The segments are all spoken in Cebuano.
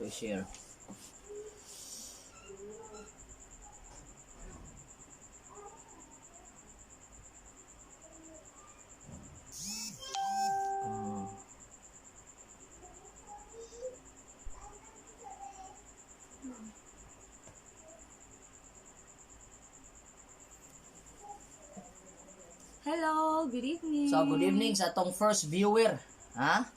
Ato i-share. Ah. Hello, good evening. So, good evening sa atong first viewer. Ha?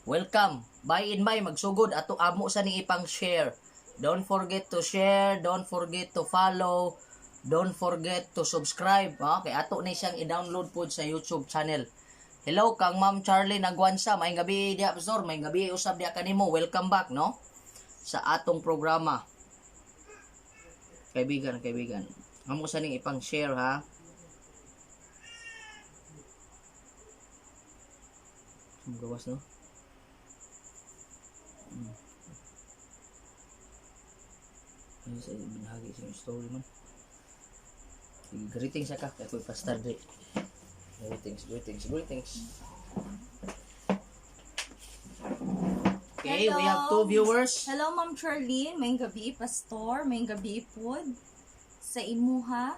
Welcome. Bye in bye, magsugod ato amo sa ning ipang share. Don't forget to share, don't forget to follow, don't forget to subscribe. Ha? Kay ato ni siyang i-download pod sa YouTube channel. Hello kang Ma'am Charlie Nagwansa, maayong gabi diha, Pastor, maayong gabi usab diha kanimo. Welcome back, no? Sa atong programa. Kaibigan, kaibigan. Amo sa ning ipang share, ha. Ang gawas, no? Ayun sa binahagi sa iyong story man. Sige, greetings ka. Kaya ko'y pastor di. Greetings, greetings, greetings. Okay, we have two Hello. Viewers. Hello, Ma'am Charlene. May gabi, Pastor. May gabi pod sa imuha.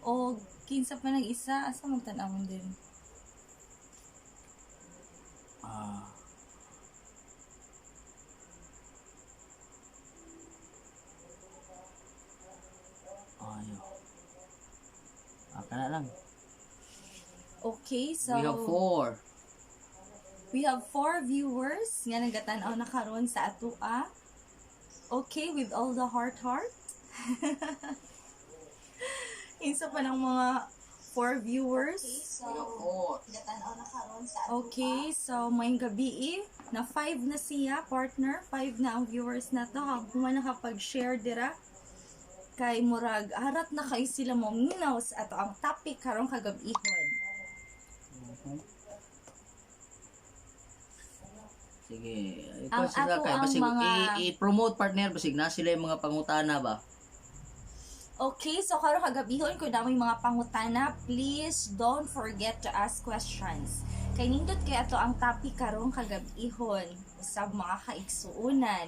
O kinsa pa nang isa, asa man tan-awon din. Ah. Ayo. Ah, kana lang. Okay, so We have four. We have four viewers nga nagatan-aw na karon sa atua. Okay, with all the heart heart. Kinsa pa ng mga four viewers. We have four. Okay, so may gabi eh, na five na siya, partner. Five na ang viewers na to. Kung nakapag-share dira kay murag harat na kay sila mo minaw sa ato ang topic karong kagabihon. Sige, Ang ikaw sila ato kay ang basig i-promote, partner, basig na sila yung mga pangutana ba. Okay, so karon kagabihon kung na may mga pangutana, please don't forget to ask questions. Kay nindot kay ato ang topic karong kagabihon sa mga kaigsuonan.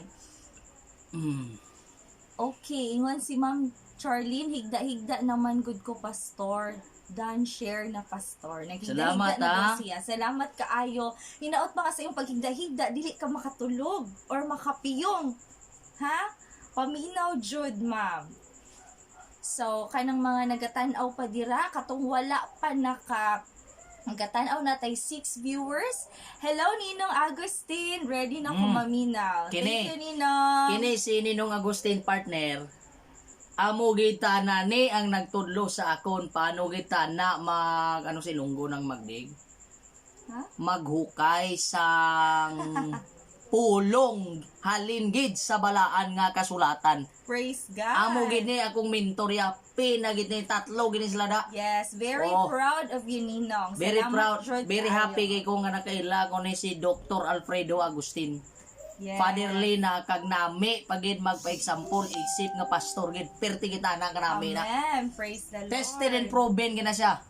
Okay, ingon si Ma'am Charlene, higda-higda naman gud ko, Pastor. Done share na, Pastor. Naghigda-higda Salamat, na daw ah. siya. Salamat kaayo. Hinaot ba kasi yung paghigda-higda, dili ka makatulog or makapiyong. Ha? Paminaw jud, ma'am. So, kanang mga nagatan-aw pa dira, katong wala pa nagatan-aw na tay six viewers. Hello, Ninong Agustin. Ready na ko maminaw. Kini. Thank you, Ninong. Kini si Ninong Agustin, partner. Amo gita na ni ang nagtudlo sa akon paano gita na mag ano si Lunggo ng magdig. Ha? Maghukay sang pulong halin gid sa balaan nga kasulatan. Praise God. Amo gid ni akong mentor ya, pinagid ni tatlo gid ni sila da. Yes, very Oh. proud of you, Ninong. Very Salamat, proud, jud very kaayo. happy kay ko nga nakaila ko ni si Dr. Alfredo Agustin. Yes. Fatherly na kag nami pagid magpa-example isip nga pastor gid perti kita na kanami na. Amen. Praise the Lord. Tested and proven gina siya.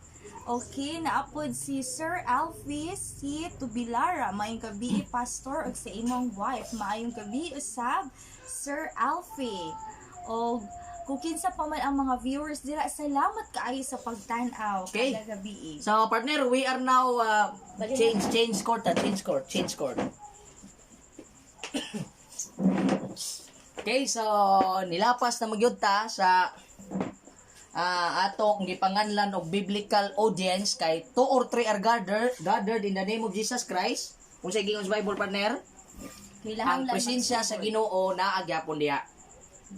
Okay, naapod si Sir Alfie si Tubilara. Maayong gabi, Pastor, ug sa imong wife. Maayong gabi usab, Sir Alfie. Og kung kinsa pa man ang mga viewers dira, salamat kaayo sa pagtan-aw Okay. kada gabi. So partner, we are now change change court, ah, change court, change court. Okay, so nilapas na magyud ta sa atong gipanganlan og biblical audience kay two or three are gathered in the name of Jesus Christ. Kung sa giingon sa Bible, partner, Kailangan ang lang presensya sa magsuporta. Ginoo naa gyapon diha.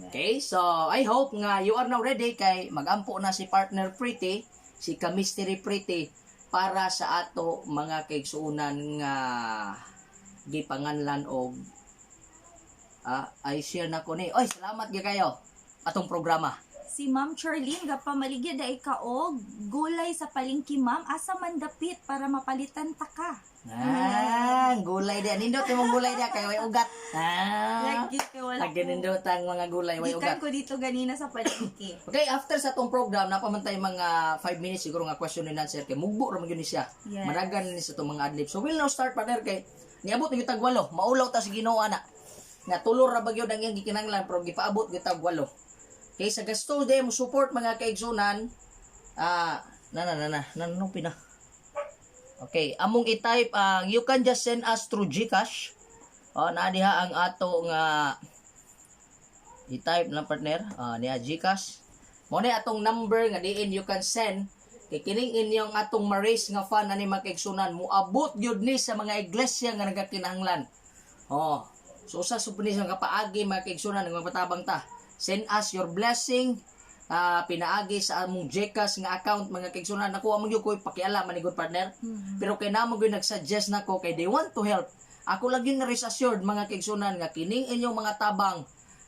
Okay, so I hope nga you are now ready kay magampo na si partner Pretty, si Ka-Mystery Pretty para sa ato mga kaigsuonan nga gipanganlan og ay share na ko ni. Oy, salamat gyud kayo atong programa. Si Ma'am Charlene gapamaligya dai ka og gulay sa palengke, ma'am. Asa man dapit para mapalitan ta ka? Ah, gulay diya. Nindot imong gulay diya kay way ugat. Ah. Lagi kay wala Lagi ko. nindot ang mga gulay way Gikan ugat. ko dito ganina sa palengke. Okay, after sa atong program, napamantay mga 5 minutes siguro nga question and answer kay mugbo ra man gyud ni siya. Yes. Madagan ni sa itong mga adlib. So we'll now start, partner, kay niabot na gyud tag 8. Maulaw ta sa Ginoo ana. Nga tulo ra ba gyud ang iyang gikinahanglan pero gipaabot gyud tag walo. Kay sa gasto de mo support, mga kaigsunan, na na na na na no pina. Okay, among i-type ang, you can just send us through GCash. Oh, naa diha ang ato nga i-type na, partner. Ah, niya GCash. Mo ni atong number nga diin you can send kay kining inyong atong ma-raise nga fund ani, mga kaigsunan, moabot gyud ni sa mga iglesia nga nagakinahanglan. Oh, so usa sub ni sa nga paagi, mga kaigsunan, nga mapatabang ta. Send us your blessing pinaagi sa among GCash nga account, mga kaigsunan. Nakuha mo gyud ko pakialam ani, good partner. Pero kay namo gyud nag-suggest nako kay they want to help. Ako lang yun na rest assured, mga kaigsunan, nga kining inyong mga tabang,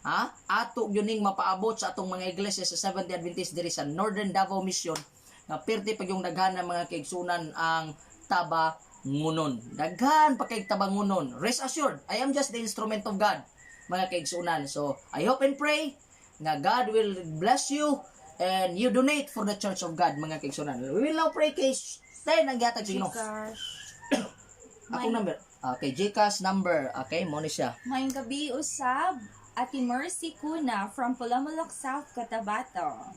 ha, ato gyud ning mapaabot sa atong mga iglesia sa Seventh-day Adventist diri sa Northern Davao Mission nga perti pag yung daghan ng mga kaigsunan ang taba ngunon. Daghan pa kay tabangunon. Rest assured, I am just the instrument of God, mga kaigsunan. So, I hope and pray nga God will bless you and you donate for the church of God, mga kaigsunan. We will now pray kay 10 ang gihatag sa Ginoo. Gcash. Akong number. Okay, GCash number. Okay, mo ni siya. Maayong gabii usab, Ate Mercy Kuna from Polomolok, South Cotabato.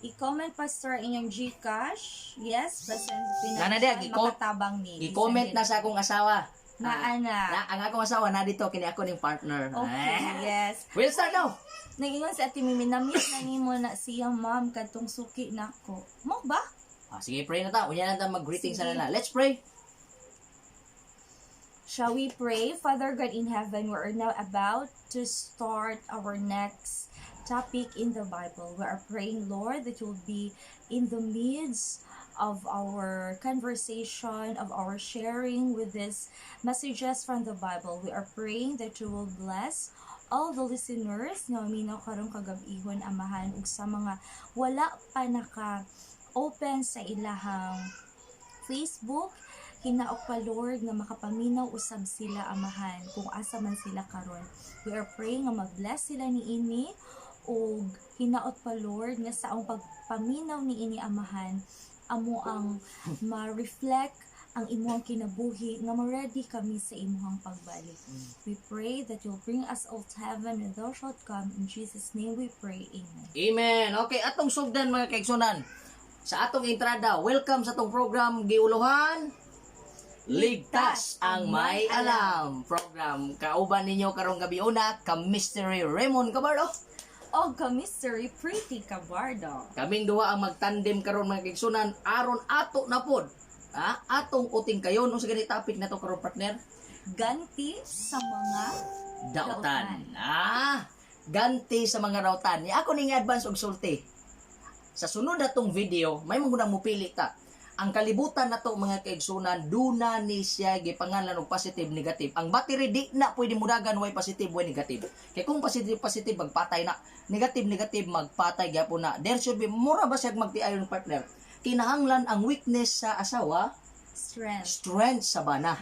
I-comment, Pastor, inyong GCash. Yes, present. Nana dia, makatabang ni. I-comment na sa akong asawa. Na ana. Na, ang akong asawa na dito kini ako ning partner. Okay, Ah. yes. We'll start now. Nagingon si Ate Mimi, na-miss na nimo na siya, ma'am, kadtong suki nako. Mo ba? Ah, sige, pray na ta. Unya na ta mag-greeting sa Sige. Nila. Let's pray. Shall we pray? Father God in heaven, we are now about to start our next topic in the Bible. We are praying, Lord, that you'll be in the midst of our conversation, of our sharing with these messages from the Bible. We are praying that you will bless all the listeners nga maminaw karong kagab-ihon, Amahan, ug sa mga wala pa naka open sa ilahang Facebook, hinaot pa, Lord, nga makapaminaw usab sila, Amahan, kung asa man sila karon. We are praying nga mag-bless sila niini ug hinaot pa, Lord, nga sa among pagpaminaw niini, Amahan, amo ang ma-reflect ang imuhang kinabuhi nga ma-ready kami sa imuhang pagbalik. We pray that you'll bring us all to heaven when thou shalt come. In Jesus' name we pray. Amen. Amen. Okay, atong sugdan, mga kaigsunan. Sa atong entrada, welcome sa atong program giuluhan Ligtas ang May Alam. Program kauban ninyo karong gabi una ka Mystery Raymond Cabardo. O ka Mystery Pretty Cabardo. Kaming duha ang magtandem karon, mga kaigsunan, aron ato na pod. Ha? Atong uting kayon unsa gani topic na to karon, partner? Ganti sa mga Dautan. Ah, ganti sa mga dautan. Ni ako ning advance og sulti. Sa sunod natong video, may mga mupili ta. Ang kalibutan na to, mga kaigsunan, duna ni siya gipangalan og positive, negative. Ang battery di na pwede mudagan way positive, way negative. Kay kung positive positive, magpatay na. Negative negative, magpatay gyapon na. There should be mura ba siya magtiayon, partner. Kinahanglan ang weakness sa asawa, strength. Strength sa bana.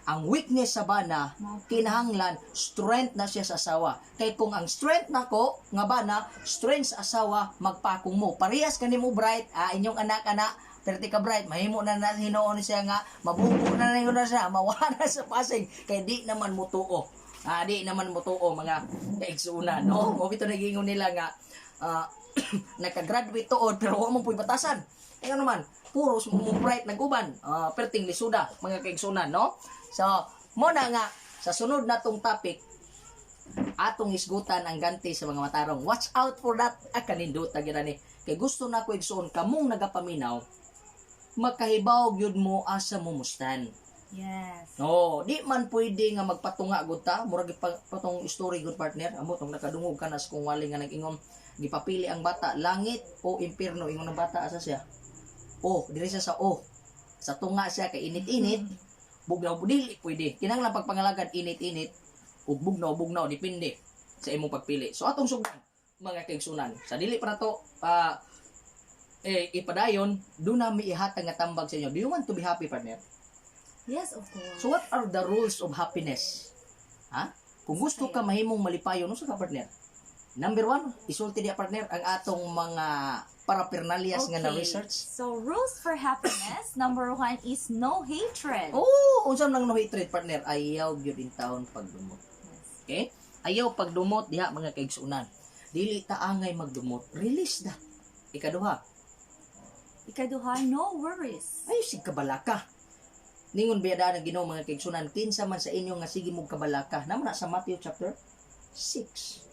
Ang weakness sa bana, kinahanglan strength na siya sa asawa. Kay kung ang strength nako nga bana, strength sa asawa, magpakong mo. Parehas kani mo bright, inyong anak ana, perti ka bright, mahimo na na hinuon siya nga mabubo na na na siya, mawala na sa pasig kay di naman mo tuo. Di naman mo tuo, mga kaigsunan, no? Mo bito nagingon nila nga nakagraduate tuod pero wa mo puy batasan. Kaya naman, puros mo bright nag-uban, perting lisuda, mga kaigsunan, no? So, mo na nga sa sunod natong topic atong isgutan ang ganti sa mga matarong. Watch out for that. Ah, kanindot gyud ani. Kay gusto na ko, igsuon, kamong nagapaminaw, makahibaw gyud mo asa mo mustan. No, di man pwede nga magpatunga gud ta, murag patong story, good partner, amo tong nakadungog ka nas kung wali nga nag-ingon gipapili ang bata, langit o impierno, ingon ang bata, asa siya? O, diri siya sa o. Sa tunga siya kay init-init, bugnaw, dili pwede. Kinahanglan pagpangalagad init-init ug bugnaw bugnaw, depende sa imong pagpili. So atong sugdan, mga kaigsunan. Sa dili pa nato ipadayon, do na mi ihatag nga tambag sa inyo. Do you want to be happy, partner? Yes, of course. So what are the rules of happiness? Ha? Kung gusto ka mahimong malipayon, unsa ka, partner? Number one, isulti diya, partner, ang atong mga paraphernalias nga na research. So, rules for happiness. Number one is no hatred. Oh, unsa nang no hatred, partner? Ayaw gyud in town pagdumot. Okay? Ayaw pagdumot diha, mga kaigsunan. Dili ta angay magdumot. Release that. Ikaduha, Ikaduha, no worries. Ayaw sig kabalaka. Ningon biya daan ang Ginoo, mga kaigsunan, kinsa man sa inyo nga sige mong kabalaka. Naman na sa Matthew chapter 6.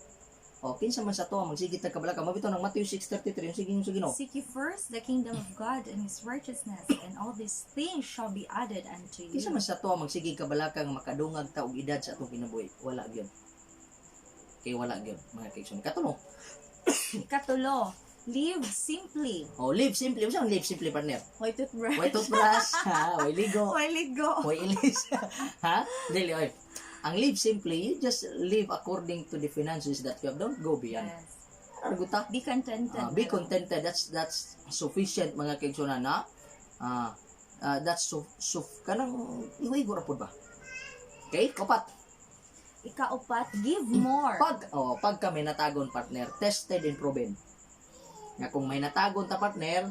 O, kinsa man sa to ang magsige tag kabalaka. Mabito ng Matthew 6:33 yung sige yung sa Ginoo. Seek ye first the kingdom of God and His righteousness, and all these things shall be added unto you. Kinsa man sa to ang magsige kabalaka nga makadungag ta og edad sa atong kinabuhi. Wala gyud. Kay wala gyud, mga kaigsunan. Katulo. Ikatulo, live simply. Oh, live simply. Unsa ang live simply, partner? Way toothbrush. Way toothbrush, ha? Way ligo. Way ligo. Way ilis. Ha? Dili, oy. Ang live simply, you just live according to the finances that you have. Don't go beyond. Yes. Arguta. Be contented. Ah, be contented. That's sufficient, mga kaigsunan, na. That's su kanang igo ra pud ba? Okay, kapat. Ikaupat, give more. Pag kami natagon, partner, tested and proven. Nga kung may natagon ta, partner,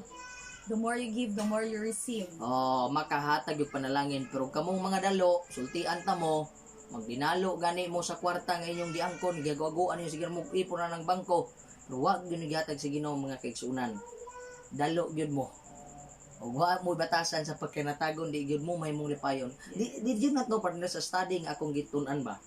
The more you give, the more you receive. Oh, makahatag yung panalangin, pero kamong mga dalo, sultian ta mo, magdinalo gani mo sa kwarta nga inyong giangkon, gagaguan ninyo sige mo ipon na ng bangko. Pero wag gyud gihatag sa Ginoo, mga kaigsunan. Dalo gyud mo. Ug wa mo batasan sa pagkanatagon, di gyud mo mahimong lipayon. Did you not know, partner, sa studying akong gitun-an ba?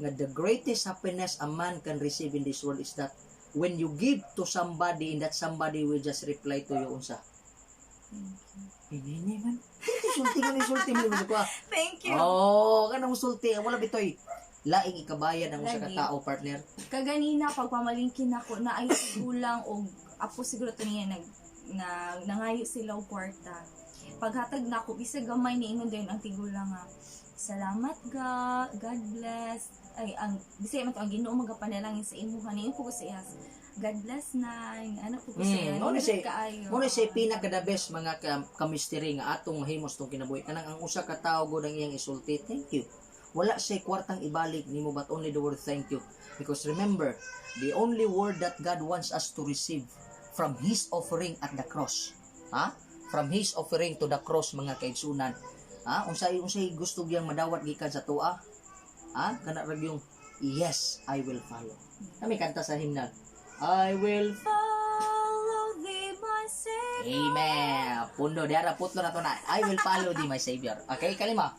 Nga the greatest happiness a man can receive in this world is that when you give to somebody and that somebody will just reply to you unsa? Thank you. Inini man. Sulti ka ni sulti mo sa kuha. Thank you. Oh, kanang sulti wala bitoy. Laing ikabayad ang usa ka Lagi. Tao, partner. Kaganina pagpamalingkin nako na ay gulang og apo siguro to niya nag na nangayo sila og kwarta. Paghatag nako bisag gamay, niingon din ang tigulang nga, "Salamat ga, God bless." Ay, ang bisaya man to, "Ang Ginoo magapanalangin sa imuha." Niingon po ko sa iya, "God bless na." Ano po ko sa iya. Mo na Nindot kaayo. Mo na siya pinaka the best, mga ka-mystery, nga atong mahimos tong kinabuhi. Kanang ang usa ka tawo gud ang iyang isulti, "Thank you." Wala siya kwartang ibalik nimo but only the word "thank you." Because remember, the only word that God wants us to receive from His offering at the cross. Ha? From His offering to the cross, mga kaigsunan. Ha? Unsay gusto giyang madawat gikan sa tua? Ha? Kana ra yung "Yes, I will follow." Kami kanta sa hymnal. "I will Follow thee, my Savior. Amen. Pundo, diara putlo na to na. "I will follow thee, my Savior." Okay, kalima.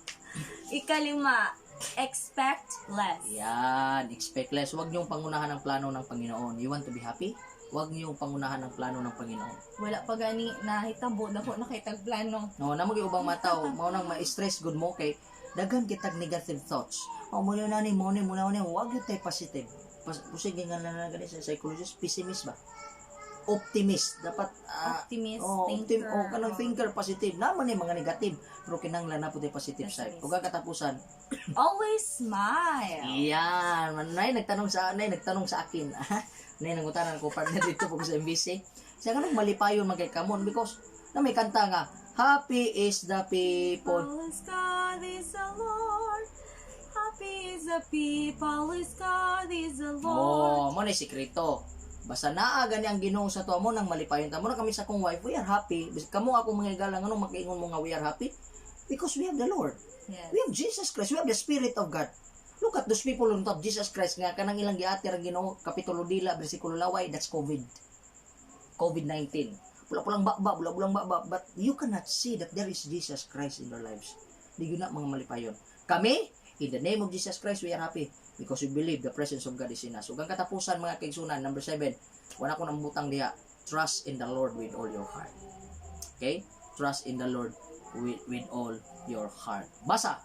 Ikalima, expect less. Yan, expect less. Huwag niyong pangunahan ang plano ng Panginoon. You want to be happy? Huwag niyong pangunahan ang plano ng Panginoon. Wala pa gani nahitabo, dako na kay tagplano. No, namo gyud ubang mataw, mao nang ma-stress gud mo kay daghan kitag negative thoughts. Oh, mo na ni mo ni mo na ni, wag gyud tay positive. Pusig nga na na gani sa psychologist, pessimist ba? Optimist dapat Optimist, oh, thinker. Oh, kanang thinker positive. Naman ni mga negative, pero kinahanglan na pud positive side. Pessimist. Ug ang katapusan, Always smile. Iyan, man nay nagtanong sa akin. Nay nangutanan ko, partner, dito po sa MBC. Siya kanang malipayon man kay kamon because na may kanta nga "Happy is the people." Whose God is the Lord. Happy is the people whose God is the Lord. Oh, mo na sikreto. Basta naa gani ang Ginoo sa tuwa mo nang malipayon ta mo na kami sa akong wife, we are happy. Kamo akong mga higala, nganong makaingon mo nga we are happy? Because we have the Lord. We have Jesus Christ. We have the Spirit of God. Look at those people on top Jesus Christ nga kanang ilang giatir ang Ginoo, kapitulo dila bersikulo laway, that's COVID. COVID-19. Pula-pulang baba, pula-pulang baba, but you cannot see that there is Jesus Christ in their lives. Di yun na mga malipayon. Kami, in the name of Jesus Christ, we are happy because we believe the presence of God is in us. Ug ang katapusan, mga kaigsunan, number 7, wala ko nang butang diha, trust in the Lord with all your heart. Okay? Trust in the Lord with all your heart. Basa!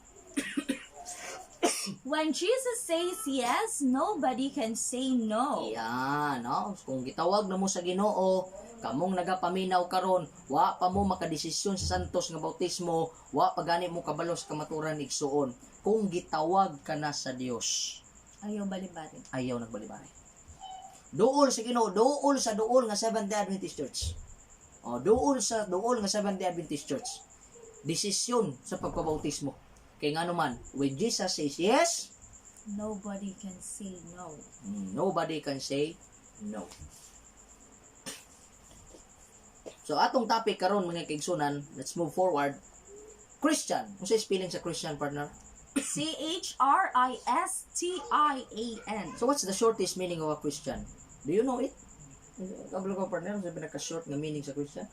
When Jesus says yes, nobody can say no. Yan, no? Kung gitawag na mo sa Ginoo, kamong nagapaminaw karon, wa pa mo makadesisyon sa santos nga bautismo, wa pa gani mo kabalo sa kamaturan, igsuon. Kung gitawag ka na sa Dios, Ayaw balibari. Ayaw nagbalibari. Duol sa Ginoo, duol sa duol nga Seventh-day Adventist Church. O, duol sa duol nga Seventh-day Adventist Church. Desisyon sa pagpabautismo. Kay ngano man, when Jesus says yes, Nobody can say no. Nobody can say no. So atong topic karon, mga kaigsunan, let's move forward. Christian. Unsa spelling sa Christian, partner? Christian. So what's the shortest meaning of a Christian? Do you know it? Kabalo ka, partner, sa pinaka-short nga meaning sa Christian?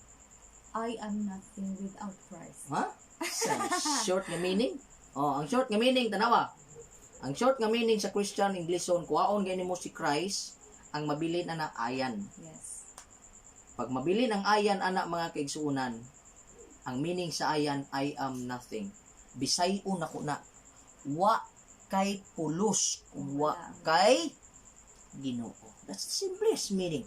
I am nothing without Christ. Ha? Sa short nga meaning? Oh, ang short nga meaning, tanawa. Ang short nga meaning sa Christian Englishon, kuhaon gani mo si Christ, ang mabilin ana ayan. Pag mabilin ang ayan ana, mga kaigsuonan, ang meaning sa ayan, "I am nothing." Bisayon nako na. Wa kay pulos kung wa kay Ginoo. That's the simplest meaning.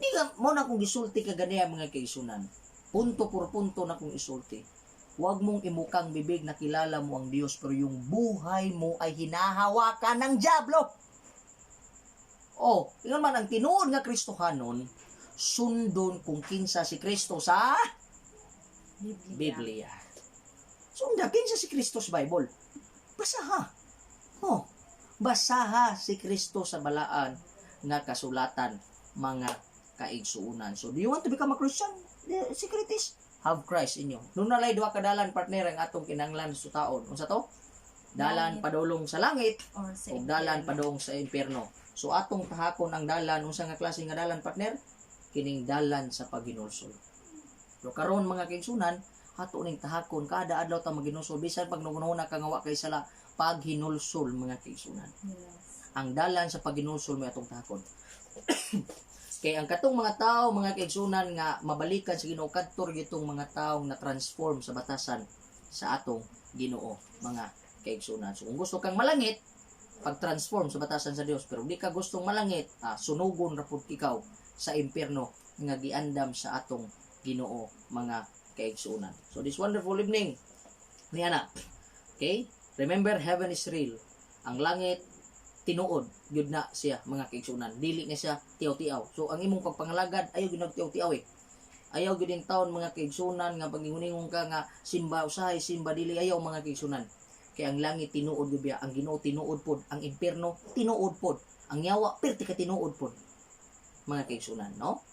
Di ka, mo na kung gisulti ka ganiya, mga kaigsuonan. Punto por punto na kung isulti. Huwag mong imukang bibig na kilala mo ang Diyos, pero yung buhay mo ay hinahawakan ng diablo. Oh, ingon man ang tinuod nga Kristohanon, sundon kung kinsa si Kristo sa Biblia. Biblia. Sunda kinsa si Kristo sa Bible. Basaha. Oh, basaha si Kristo sa balaan nga kasulatan, mga kaigsuonan. So, do you want to become a Christian? The secret is have Christ in you. Duna lay duha ka dalan, partner, ang atong kinahanglan sa taon. Unsa to? Dalan Langit. Padulong sa langit or sa o dalan impyerno. Padulong sa impyerno. So atong tahakon ang dalan. Unsa nga klase nga dalan, partner? Kining dalan sa paghinulsol. So karon, mga kaigsuonan, ato ning tahakon kada adlaw ta maghinulsol bisan pag nungununa ka nga wa kay sala, paghinulsol, mga kaigsuonan. Ang dalan sa paghinulsol may atong tahakon. Kay ang katong mga tao, mga kaigsuonan, nga mabalikan sa Ginoo, kadto gitong mga tao na transform sa batasan sa atong Ginoo, mga kaigsuonan. So kung gusto kang malangit, pag-transform sa batasan sa Dios, pero di ka gustong malangit, sunugon ra pud ikaw sa impierno nga giandam sa atong Ginoo, mga kaigsuonan. So this wonderful evening ni ana. Okay? Remember, heaven is real. Ang langit tinuod gyud na siya, mga kaigsuonan. Dili na siya tiyaw-tiyaw. So ang imong pagpangalagad, ayaw gyud tiyaw-tiyaw eh. Ayaw gyud in taon, mga kaigsuonan, nga paginguningon ka nga simba usahay, simba dili, ayaw, mga kaigsuonan. Kay ang langit tinuod gyud biya, ang Ginoo tinuod pod, ang impierno tinuod pod, ang yawa perti ka tinuod pod. Mga kaigsuonan, no?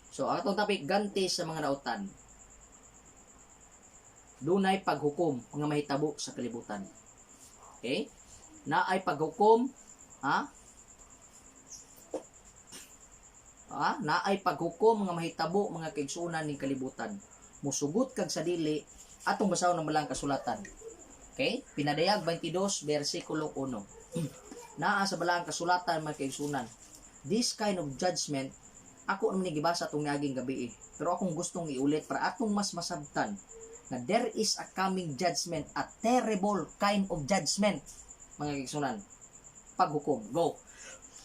So ang atong topic, ganti sa mga dautan. Dunay paghukom nga mahitabo sa kalibutan. Okay? Naay paghukom, ha? Ha? Naay paghukom nga mahitabo, mga kaigsuonan, ning kalibutan. Musugot kag sa dili, atong basahon ng balaang kasulatan. Okay? Pinadayag 22 versikulo 1. Naa sa balaang kasulatan, mga kaigsuonan. This kind of judgment, ako naman ni gibasa atong niaging gabi eh. Pero akong gustong iulit para atong mas masabtan na there is a coming judgment, a terrible kind of judgment, mga kaigsuonan. Paghukom. Go.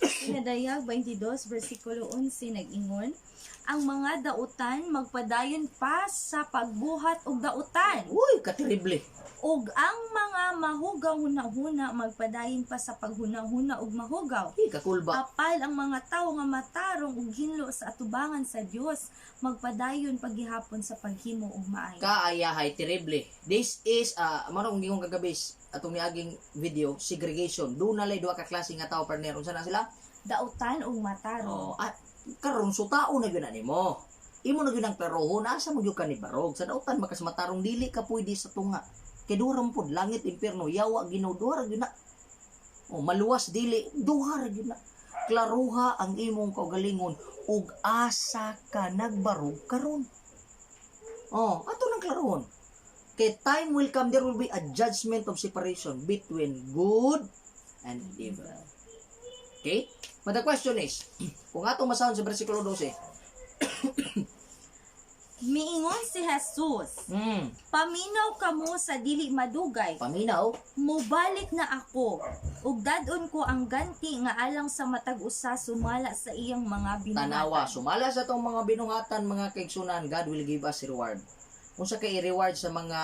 Pinadayag 22, versikulo 11, nag-ingon, "Ang mga dautan magpadayon pa sa pagbuhat og dautan." Uy, katerible. Ug ang mga mahugaw hunahuna magpadayon pa sa paghunahuna og mahugaw. Uy, kakulba. Apal ang mga tawo nga matarong ug hinlo sa atubangan sa Dios magpadayon paghihapon sa paghimo og maayo. Kaayahay, terrible. This is, mao kung gingon kagabi, atong niaging video, segregation. Duna lay duha ka klase nga tao, partner. Unsa na sila? Dautan ug matarong. Oh, karon so tao na gyud na nimo. Imo na gyud ang klarohon asa mo gyud ka ni barog. Sa dautan makas matarong, dili ka pwede sa tunga. Kay duha ra pod, langit, impierno, yawa, Ginoo, duha ra gyud na. Oh, maluwas dili, duha ra gyud na. Klaruha ang imong kaugalingon ug asa ka nagbarog karon. Oh, ato nang klarohon. Kay time will come, there will be a judgment of separation between good and evil. Okay? But the question is, kung atong basahon sa versikulo 12, Miingon si Jesus, "Paminaw kamo sa dili madugay. Paminaw, Mobalik na ako ug dad-on ko ang ganti nga alang sa matag usa sumala sa iyang mga binuhatan." Tanawa, sumala sa atong mga binuhatan, mga kaigsuonan, God will give us reward. Unsa kay reward sa mga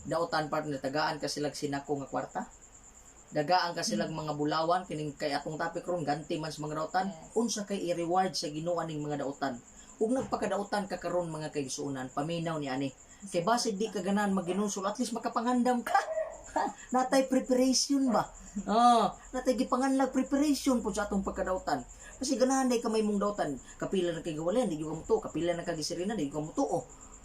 dautan, partner? Tagaan ka silag sinako nga kwarta? Dagaan ka silag mga bulawan? Kining kay atong topic ron, ganti man sa mga dautan. Unsa kay i-reward sa Ginoo ning mga dautan? Ug nagpakadautan ka karon, mga kaigsuonan, paminaw ni ani. Kay basig di ka ganahan maghinulsol, at least makapangandam ka. Natay preparation ba? Oh, natay gipanganlag preparation po sa atong pagkadautan. Kasi ganahan day ka may mong dautan. Kapila na kay gawalen, di ka mo to. Kapila na kag gisirina, di ka mo to. Oh.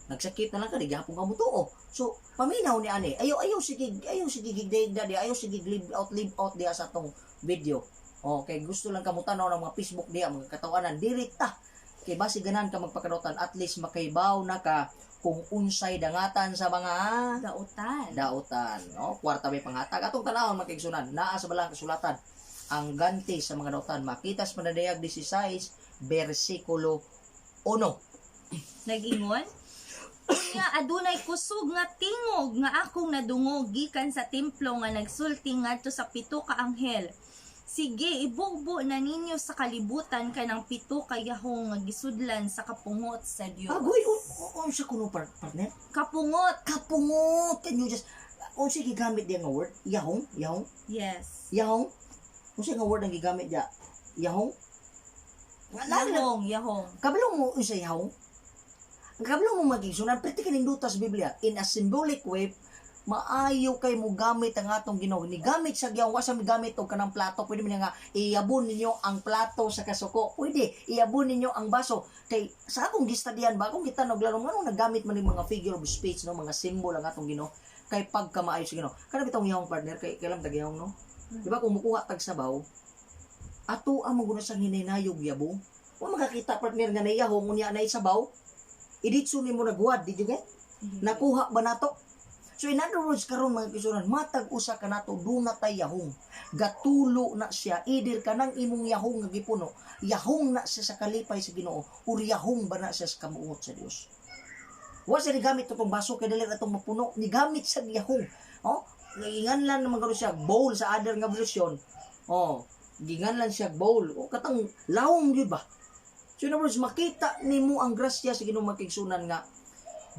Nagsakit na lang ka, di gihapon ka mutuo. So, paminaw ni ani. Ayo, ayo, sige, ayo, sige, higda di, ayo, sige, live out diya sa atong video. Okay, gusto lang kamo tanaw ng mga Facebook diya, mga katawanan, direkta. Kay basi ganan ka magpakadotan, at least makaibaw na ka kung unsay dangatan sa mga Dautan. Dautan, no? Kwarta may panghatag. Atong tanawon, mga kaigsunan, naa sa balang kasulatan ang ganti sa mga dautan. Makita sa Panadayag 16 bersikulo 1. Nag-ingon, "Unya adunay kusog nga tingog nga akong nadungog gikan sa templo nga nagsulti ngadto sa pito ka anghel. Sige, ibubo na ninyo sa kalibutan kanang pito ka yahong nga gisudlan sa kapungot sa Dios." Agoy, unsa kuno, partner? Kapungot. Kapungot. Can you just unsa gigamit diya nga word? Yahong, yahong, Yes. Yahong. Unsa nga word ang gigamit diya? Yahong. Nga lang Yahong, yahong. Kabalo mo unsa yahong? Ang kabalo mo, mga kaigsunan, pwede ka ninduta sa Biblia. In a symbolic way, maayo kay mo gamit ang atong Ginoo. Ni gamit sa giyang wa sa migamit og kanang plato, pwede man nga iyabon ninyo ang plato sa kasuko. Pwede iyabon ninyo ang baso. Kay sa akong gistadian ba, akong gitanog laro nganong nagamit man yung mga figure of speech, no, mga symbol ang atong Ginoo kay pagka maayo sa Ginoo. Kana bitong yahong, partner, kay kailam tag yahong, no? Di ba kung mukuha tag sabaw, ato ang maguna sang hinayog yabo. Wa makakita, partner, nga naiyahong unya na sabaw. Iditso nimo naghuwad, did you get? Nakuha ba nato? So in other words, karon, mga kisuran, matag usa ka nato duna tay yahong. Gatulo na siya either kanang imong yahong nga gipuno, yahong na siya sa kalipay sa Ginoo or yahong ba na siya sa kamuot sa Dios. Wa siya nigamit itong baso kay dili na itong mapuno, nigamit sa yahong. Oh, giinganlan naman karon siya bowl sa other nga version. Oh, ginganlan siya bowl. O katang lawom gyud ba? So in other words, makita nimo ang grasya sa Ginoo, mga kaigsunan, nga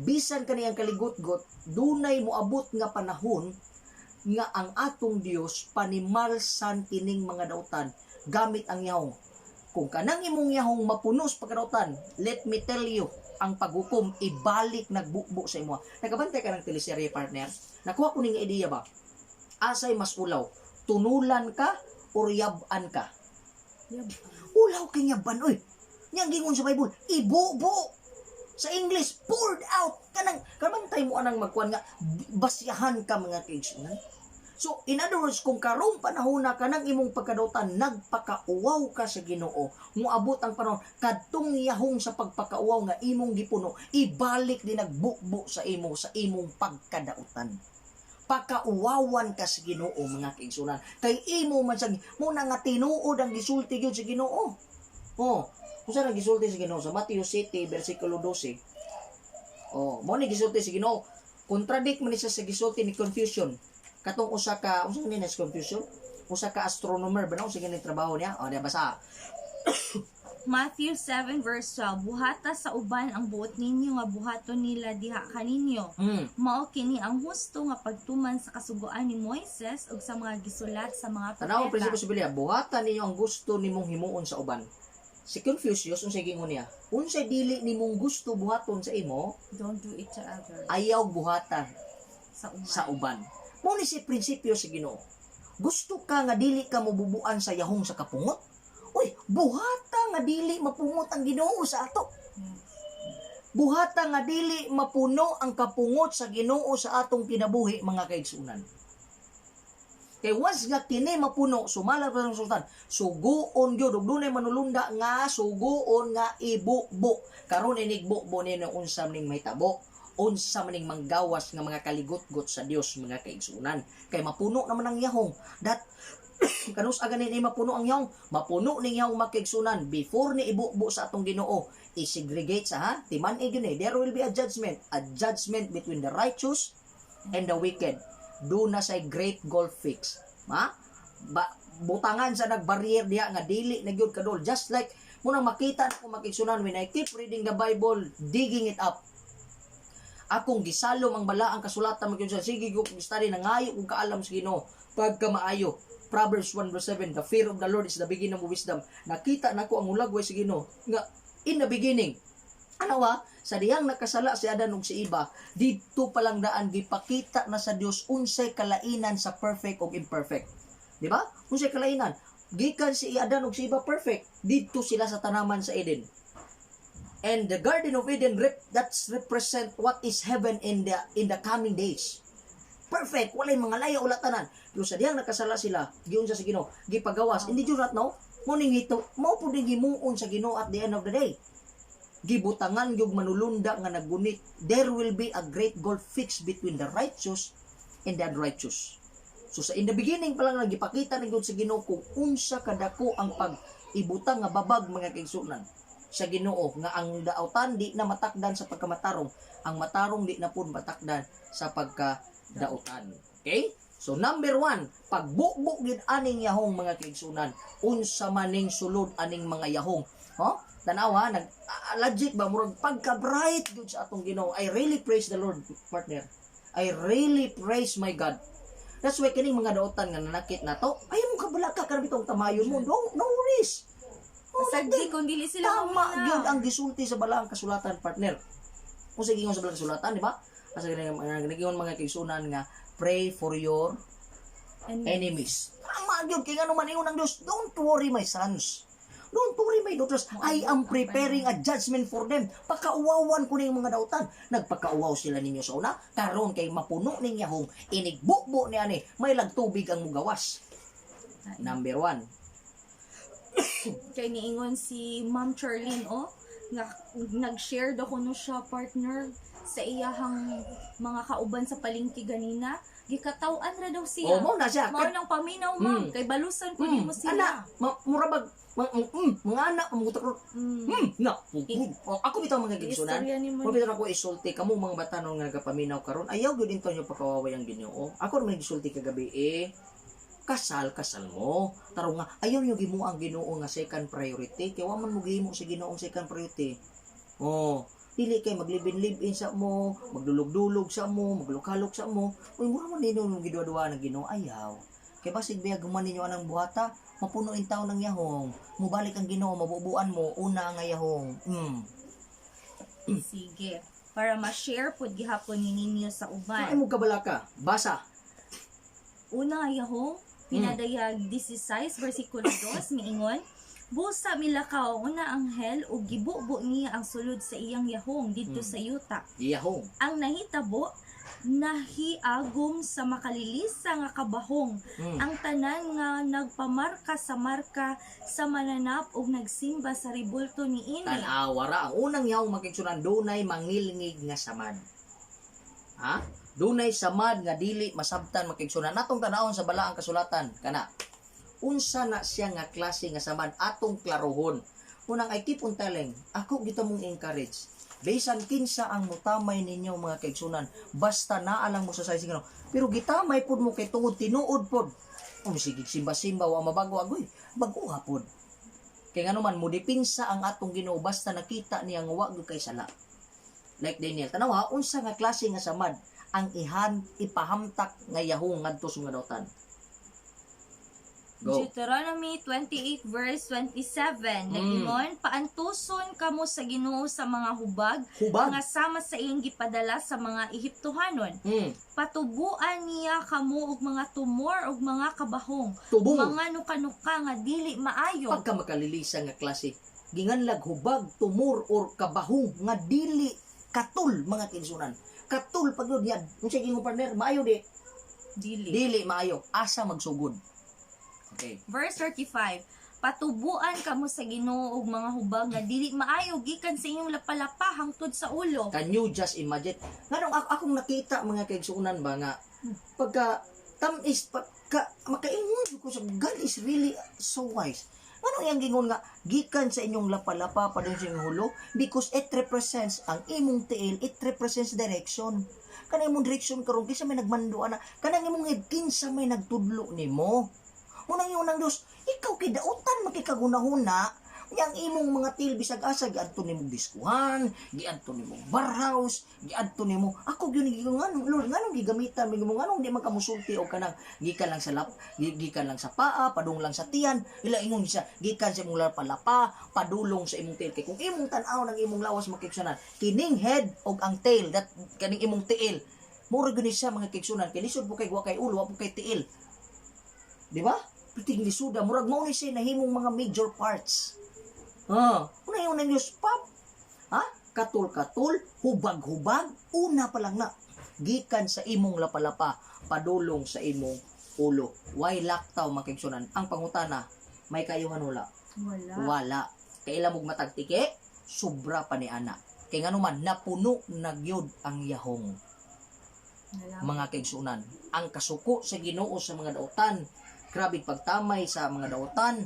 bisan kaniyang kaligot-got, dunay moabot nga panahon nga ang atong Dios panimalsan kining mga dautan gamit ang yahong. Kung kanang imong yahong mapuno sa pagkadautan, let me tell you, ang paghukom ibalik nagbubo sa imo. Nakabantay ka ng teleserye, partner? Nakuha ko ning idea ba? Asay mas ulaw, tunulan ka or yab-an ka? Ulaw kay yaban oy. Nya ang gingon sa Bible, ibubo. Sa English, poured out. Kanang kabantay mo anang magkuan nga basyahan ka, mga kaigsunan. So, in other words, kung karong panahon na kanang imong pagkadautan, nagpakauwaw ka sa Ginoo, moabot ang panahon, kadtong yahong sa pagpakauwaw nga imong gipuno, ibalik din nagbubo sa imo sa imong pagkadautan. Pakauwawan ka sa Ginoo, mga kaigsunan. Kay imo man sa muna nga tinuod ang gisulti gyud sa Ginoo. Oh, kung saan ang gisulti sa Ginoo sa Matthew 7 versikulo 12. Oh, mo ni gisulti sa Ginoo. Contradict man ni siya sa gisulti ni Confucian. Katong usa ka, unsa ni si Confucian? Usa ka astronomer ba, no? Sige ni trabaho niya. Oh, di basa. Matthew 7 verse 12, "Buhata sa uban ang buot ninyo nga buhaton nila diha kaninyo. Mao kini ang husto nga pagtuman sa kasuguan ni Moises ug sa mga gisulat sa mga Tanaw ang propeta." prinsipyo sa Biblia, buhatan ninyo ang gusto nimong himuon sa uban. Si Confucius, unsay gingon niya? Unsay dili nimong gusto buhaton sa imo, Don't do it to others. Ayaw buhatan Sa uban. Sa uban. Mo ni si prinsipyo sa Ginoo. Gusto ka nga dili ka mobubuan sa yahong sa kapungot? Uy, buhata nga dili mapungot ang Ginoo sa ato. Buhata nga dili mapuno ang kapungot sa Ginoo sa atong kinabuhi, mga kaigsunan. Kay once nga kini mapuno, sumala pa ng sultan, suguon gyud ug dunay manulunda nga suguon nga ibubo. Karon inigbubo ninyo, unsa ning mahitabo? Unsa man ning manggawas nga mga kaligotgot sa Dios, mga kaigsunan? Kay mapuno naman ang yahong. That kanus aga ni mapuno ang yahong, mapuno ning yahong, mga kaigsunan, before ni ibubo sa atong Ginoo, i-segregate sa ha, timan gyud ni, there will be a judgment between the righteous and the wicked. Do na say great gulf fix. Ma? Ba, butangan sa nagbarrier diha nga dili na gyud kadol. Just like munang makita na ko, mga kaigsunan, when I keep reading the Bible, digging it up. Akong gisalom ang balaang kasulatan magyud sa sige ko study, nangayo kong kaalam sa Ginoo pagka maayo. Proverbs 1 verse 7, "The fear of the Lord is the beginning of wisdom." Nakita nako ang hulagway sa Ginoo nga in the beginning, ano ba? Sa dihang nakasala si Adan ug si Eva, didto pa lang daan gipakita na sa Dios unsay kalainan sa perfect ug imperfect. Di ba? Unsay kalainan? Gikan si Adan ug si Eva perfect, didto sila sa tanaman sa Eden. And the Garden of Eden that's represent what is heaven in the coming days. Perfect, walay mga laya, wala tanan. Pero sa dihang nakasala sila, giunsa sa Ginoo, gipagawas. Hindi jud rat no. Mo ning hito, mao pud ning himuon sa Ginoo at the end of the day. Gibutangan gyud manulunda nga naggunit. There will be a great gulf fixed between the righteous and the unrighteous. So sa in the beginning pa lang, nagipakita na gyud sa Ginoo kung unsa kadako ang pag ibutang nga babag, mga kaigsunan, sa Ginoo nga ang daotan di na matakdan sa pagkamatarong, ang matarong di na pud matakdan sa pagkadaotan. Okay? So number one, pagbubo gyud aning yahong, mga kaigsunan, unsa maning sulod aning mga yahong. Ho? Tanawa, nag logic ba, murag pagka-bright gyud sa atong Ginoo. I really praise the Lord, partner. I really praise my God. That's why kining mga daotan nga nanakit nato, ayaw mo kabalaka kanang bitong tamayon mo. No, no worries. Oh, Sagdi kung dili sila tama maminaw. Gyud ang gisulti sa balaang kasulatan, partner. Kung sa gingon sa balaang kasulatan, di ba? Asa nagingon, mga kaigsunan, nga pray for your enemies. Tama gyud kay ngano man ingon ang Dios, "Don't worry, my sons. Don't worry, my daughters. I am preparing a judgment for them." Pakauwawan ko ning mga dautan. Nagpakauwaw sila ninyo sa una. Karon kay mapuno ning yahong inigbubo ni ani. May lagtubig ang mugawas. Number one. Kay niingon si Ma'am Charlene, oh, nga nag-share daw kuno siya, partner, sa iyahang mga kauban sa palengke ganina. Gikataw-an ra daw siya. Oh, mo na siya. Mao nang paminaw, ma'am, kay balusan po nimo sila. Ana, mura bag mga anak mamutak ro. Na. Oh, ako bitaw, mga kaigsunan. Istorya nimo. Mo bitaw ako isulti kamo mga batanon nga nagapaminaw karon. Ayaw gyud into nyo pakawaway ang Ginoo. Ako naman gisulti kagabi eh. Kasal, kasal mo. Tarong nga ayaw nyo gimo ang Ginoo nga second priority. Kay wa man mo gihimo sa Ginoong second priority. Oh, dili kay maglibin-libin sa mo, magdulog-dulog sa mo, maglukalok sa mo. Uy, mura man ninyo nung giduwa-duwa ng Ginoo, ayaw. Kay basig biya guman ninyo anang buhata, mapuno in taon ng yahong. Mubalik ang Ginoo, mabubuan mo una nga yahong. Sige. Para ma-share pud gihapon ni ninyo sa Ay uban. mo kabalaka. Basa. Una nga yahong, pinadayag 16 versikulo 2, miingon, "Busa milakaw una anghel ug gibubo niya ang sulod sa iyang yahong didto sa yuta. Yahong. Ang nahitabo, nahiagom sa makalilisa nga kabahong ang tanan nga nagpamarka sa marka sa mananap ug nagsimba sa rebulto niini." Tan-awa ra ang unang yahong, mga kaigsunan, dunay mangilngig nga samad. Ha? Dunay samad nga dili masabtan, mga kaigsunan. Natong tanawon sa balaang kasulatan kana. Unsa na siya nga klase nga samad, atong klarohon. Unang I keep on telling, ako gito mong encourage. Bisan kinsa ang mutamay ninyo, mga kaigsunan, basta naa lang mo sa sa Ginoo. Pero gitamay pud mo kay tungod tinuod pud. Um sige simba-simba wa mabago agoy, baguha pud. Kay ngano man modepinsa ang atong Ginoo basta nakita niya nga wa gyud kay sala. Like Daniel, tanawa unsa nga klase nga samad ang ihan ipahamtak nga yahong ngadto sa mga dautan. Go. Deuteronomy 28 verse 27. Nagingon, "Paantuson kamo sa Ginoo sa mga hubag, Hubag. nga sama sa iyang gipadala sa mga Ehiptohanon. Patubuan niya kamo og mga tumor og mga kabahong, Tubong. mga nukanuka nga dili maayo." Pagka makalilisa nga klase, ginganlag hubag, tumor or kabahong nga dili katul, mga kaigsunan. Katul pag yun yan. Kung sige mo, partner, maayo di? Dili. Dili maayo. Asa magsugod. Okay. Verse 35. "Patubuan kamo sa Ginoo og mga hubag nga dili maayo gikan sa inyong lapalapa hangtod sa ulo." Can you just imagine? Nganong ako, akong nakita, mga kaigsunan ba, nga pagka tamis pagka makaingon ko sa God is really so wise. Nganong iyang gingon nga gikan sa inyong lapalapa pa sa inyong hulo? Because it represents ang imong tiil, it represents direction. Kanang imong direction karon, kinsa may nagmando ana? Kanang imong head, kinsa may nagtudlo nimo? Munang ingon ng Dios, ikaw kay dautan makikagunahuna. Yang imong mga til bisag asa giadto nimo diskuhan, giadto nimo barhouse, giadto nimo. Ako gyud giingon, nganong Lord, nganong gigamitan mo, nganong di man ka musulti og kanang gikan lang sa lap, gikan lang sa paa, padung lang sa tiyan? Ila ingon siya, gikan sa imong lapalapa, padulong sa imong tail. Kay kung imong tan-aw ng imong lawas, mga kaigsunan, kining head og ang tail, that kaning imong tiil. Mura gyud ni siya, mga kaigsunan, kay lisod po kay wa kay ulo, wa po kay tiil. Di ba? Piting lisuda, murag mao ni siya nahimong mga major parts. Ha, una yung ng Diyos, pap. Ha? Katul-katul, hubag-hubag, una pa lang na. Gikan sa imong lapalapa, padulong sa imong ulo. Way laktaw, mga kaigsunan? Ang pangutana, may kayuhan wala? Wala. Wala. Kay ila mog matag tiki, sobra pa ni ana. Kay ngano man, napuno na gyud ang yahong, Wala. mga kaigsunan. Ang kasuko sa Ginoo sa mga dautan, grabe pagtamay sa mga dautan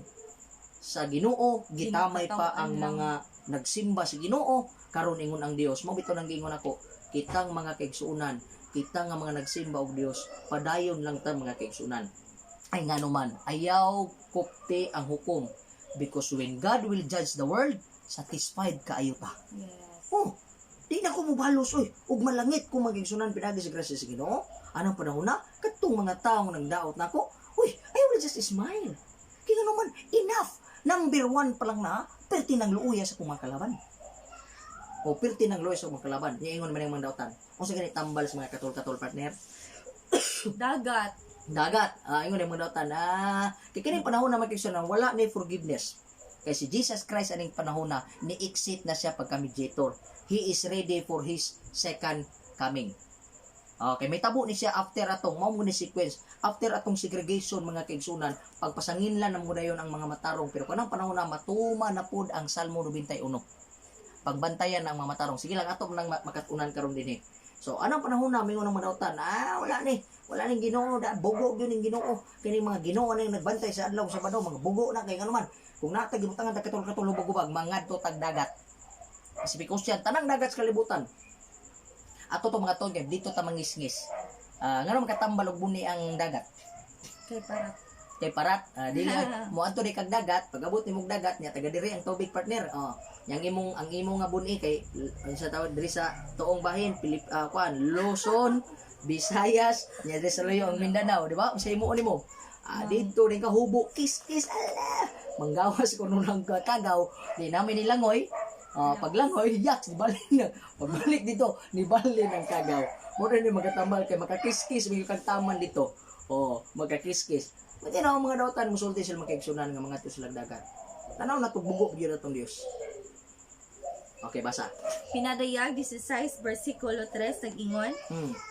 sa Ginoo, gitamay pa ang Ginakatawan lang. mga nagsimba sa Ginoo. Karon ingon ang Dios, mao bitaw nang giingon ako, kitang mga kaigsunan, kita nga mga nagsimba og Dios, padayon lang ta, mga kaigsunan. Ay ngano man, ayaw kupte ang hukom, because when God will judge the world, satisfied kaayo ta. Oh, di na ko mubalos oy. Ug malangit kung magigsunan pinagi sa grasya sa Ginoo. Anang panahon na kadtong mga taong nagdaot nako, uy, I will just smile. Kaya naman, enough. Number one pa lang na, perti ng luuya sa akong mga kalaban. O perti ng luuya sa akong mga kalaban. Niingon man ang mga dautan. Unsa gani tambal sa mga katol-katol, partner? Dagat. Dagat. Ah, ingon ang mga dautan. Ah, kay kining panahon na, mga kaigsunan, wala na forgiveness. Kay si Jesus Christ aning panahon na ni-exit na siya pagka mediator. He is ready for his second coming. Okay, may tabo ni siya after atong mao mo ni sequence, after atong segregation, mga kaigsunan, pagpasangin lang mo dayon ang mga matarong, pero kanang panahon na matuma na pud ang Salmo 91. Pagbantayan ang mga matarong. Sige lang, ato nang makatunan karon dinhi. So anong panahon na mingon ang madautan, ah, wala ni, wala ning Ginoo, da bugo gyud ning Ginoo. Kini mga Ginoo na yung nagbantay sa adlaw sa Sabado, mga bugo na kay ngano man. Kung naa tay gibutangan tag katol-katol, hubag-hubag, mangadto tag dagat. Pacific Ocean, tanang dagat sa kalibutan. Ato to mga tol, dito ta mangisngis. Ah, ngano makatambal og buni ang dagat? Kay para Kay parat, ah, dili ay moadto di kag dagat, pag-abot nimong dagat nya taga diri ang tubig, partner. Oh, yang imong ang imong nga buni kay unsa tawag diri sa tuong bahin, Pilip, ah, kuan, Luzon, Visayas, nya diri sa layo ang Mindanao, di ba? Unsa imo nimo? Ah, dito din ka hubo, kiss kiss, ala. Manggawas kuno lang ka kagaw, di namin nilangoy. Ah, paglangoy, yaks, nibalik na. Pagbalik dito, nibalin ang kagaw. Mo ni magatambal kay makakiskis, may kag taman dito. Oh, magkakiskis. Pwede na ang mga dautan, musulti sila, mga kaigsunan, nga mga silang dagat. Tanaw na tugbugo gyud atong Dios. Okay, basa. Pinadayag 16 versikulo 3 nag-ingon,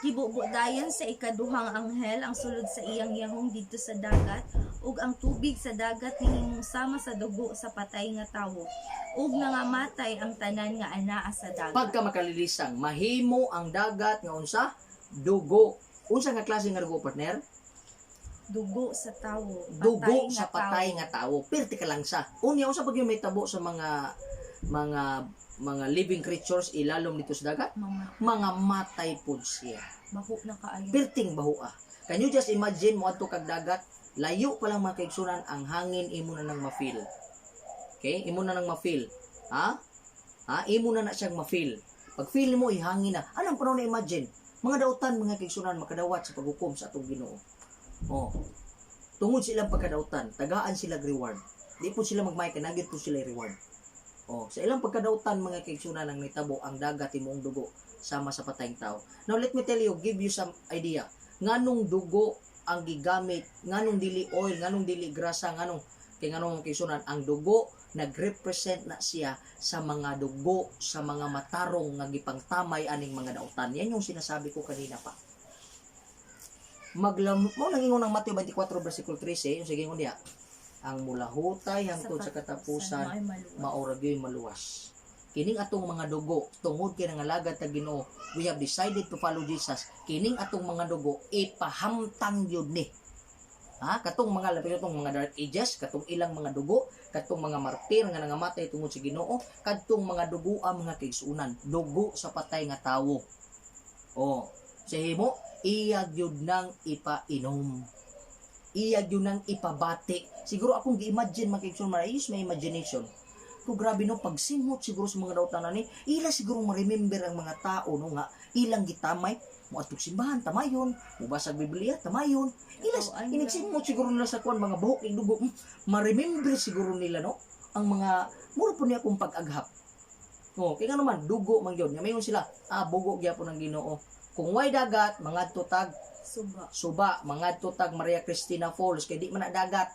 Gibubudayan sa ikaduhang anghel ang sulod sa iyang yahong didto sa dagat, ug ang tubig sa dagat nahimong sama sa dugo sa patay nga tawo, ug nangamatay ang tanan nga anaa sa dagat. Pagka makalilisang, mahimo ang dagat nga unsa? Dugo. Unsa nga klase nga dugo, partner? Dugo sa tawo. Patay Dugo nga sa patay tawo. nga tawo. Pirti ka lang sa. Unya, unsa pag yung may tabo sa mga living creatures ilalom dito sa dagat? Mga Mga matay pud siya. baho na kaayo. Pirting bahoa. Can you just imagine mo adto kag dagat, layo pa lang, mga kaigsunan, ang hangin imo na nang ma-feel. Okay? Imo na nang ma-feel. Ha? Ha? Imo na na siyang ma-feel. Pag feel mo ihangin na. Anong panahon na imagine? Mga dautan, mga kaigsunan, makadawat sa paghukom sa atong Ginoo. Oh. Tungod silang pagkadautan, tagaan sila reward. Di po sila magmay kay nagyud po sila reward. Oh, sa ilang pagkadautan, mga kaigsunan, ang nitabo ang dagat imong dugo sama sa patayng tao. Now let me tell you, give you some idea. Nganong dugo ang gigamit, nganong dili oil, nganong dili grasa, nganong kay nganong kaigsunan, ang dugo nagrepresent na siya sa mga dugo sa mga matarong nga gipangtamay aning mga dautan. Yan yung sinasabi ko kanina pa. Maglam mo nang ingon ang Mateo 24 versikulo 13, yung sige ingon diya. Ang mulahutay hangtod sa katapusan mao'y maluwas. Maura gyud maluwas. Kining atong mga dugo, tungod kay nangalagad ta Ginoo, we have decided to follow Jesus. Kining atong mga dugo ipahamtang gyud ni. Ha, katong mga labi katong mga Dark Ages, katong ilang mga dugo, katong mga martir nga nangamatay tungod sa Ginoo, kadtong mga dugo ang mga kaigsuonan, dugo sa patay nga tawo. Oh, sa himo iya gyud nang ipainom. Iya gyud nang ipabati. Siguro akong gi-imagine, mga kaigsuonan, I use my imagination ko, grabe no, pagsimot siguro sa mga dautan ni ila, siguro ma-remember ang mga tao no nga ilang gitamay mo atong simbahan, tamayon mo, basag Biblia, tamayon ila. Katuan. Inigsimot siguro nila sa kuan, mga buhok ig dugo, ma-remember siguro nila no ang mga mura po niya akong pag-aghap. Oh, kay naman dugo man gyud nga mayon sila, ah, bugo gyapon ang Ginoo. Kung way dagat, mangadto tag Suba. suba, mangadto tag Maria Cristina Falls kay di man na dagat.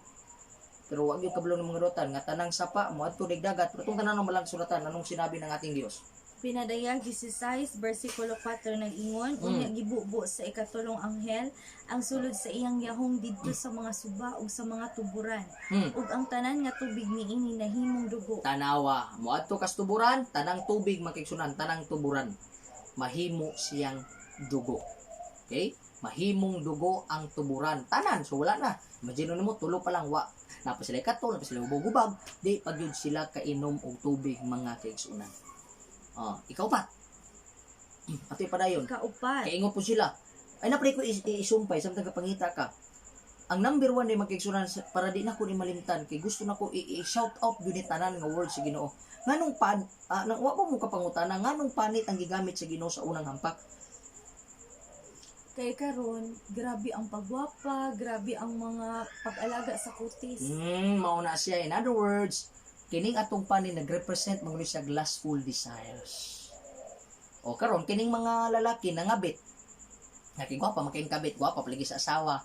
Pero wag yung kabalo ng mga dotan nga tanang sapa moadto dig dagat, pero itong tanan ng malang sulatan, anong sinabi ng ating Dios? Pinadayag 16 versikulo 4 nag-ingon, "Unya gibubo sa ikatulong anghel ang sulod sa iyang yahong didto sa mga suba ug sa mga tuburan. Ug ang tanan nga tubig niini nahimong dugo." Tanawa, moadto kas tuburan, tanang tubig, makigsunan, tanang tuburan mahimo siyang dugo. Okay? Mahimong dugo ang tuburan. Tanan, so wala na. Imagine mo, tulo pa lang, wa. Napa sila katol, napa sila hubog-hubag, di pag yun sila kainom og tubig, mga kaigsunan. Oh, ikaw pa. Ato padayon. Kaupat. Kay ingon po sila. Ay napre ko isumpay samtang kapangita ka. Ang number one ni magkaigsunan para di na ko ni malimtan kay gusto na ko i-shout out gyud ni tanan nga word sa Ginoo. Nganong pan nang wa mo kapangutana nganong panit ang gigamit sa Ginoo sa unang hampak? Kay karon grabe ang pagwapa, grabe ang mga pag-alaga sa kutis. Mao na siya. In other words, kining atong panit nagrepresent man siya lustful desires. O karon kining mga lalaki nangabit. Nakigwapa makaing kabit, gwapa palagi sa asawa.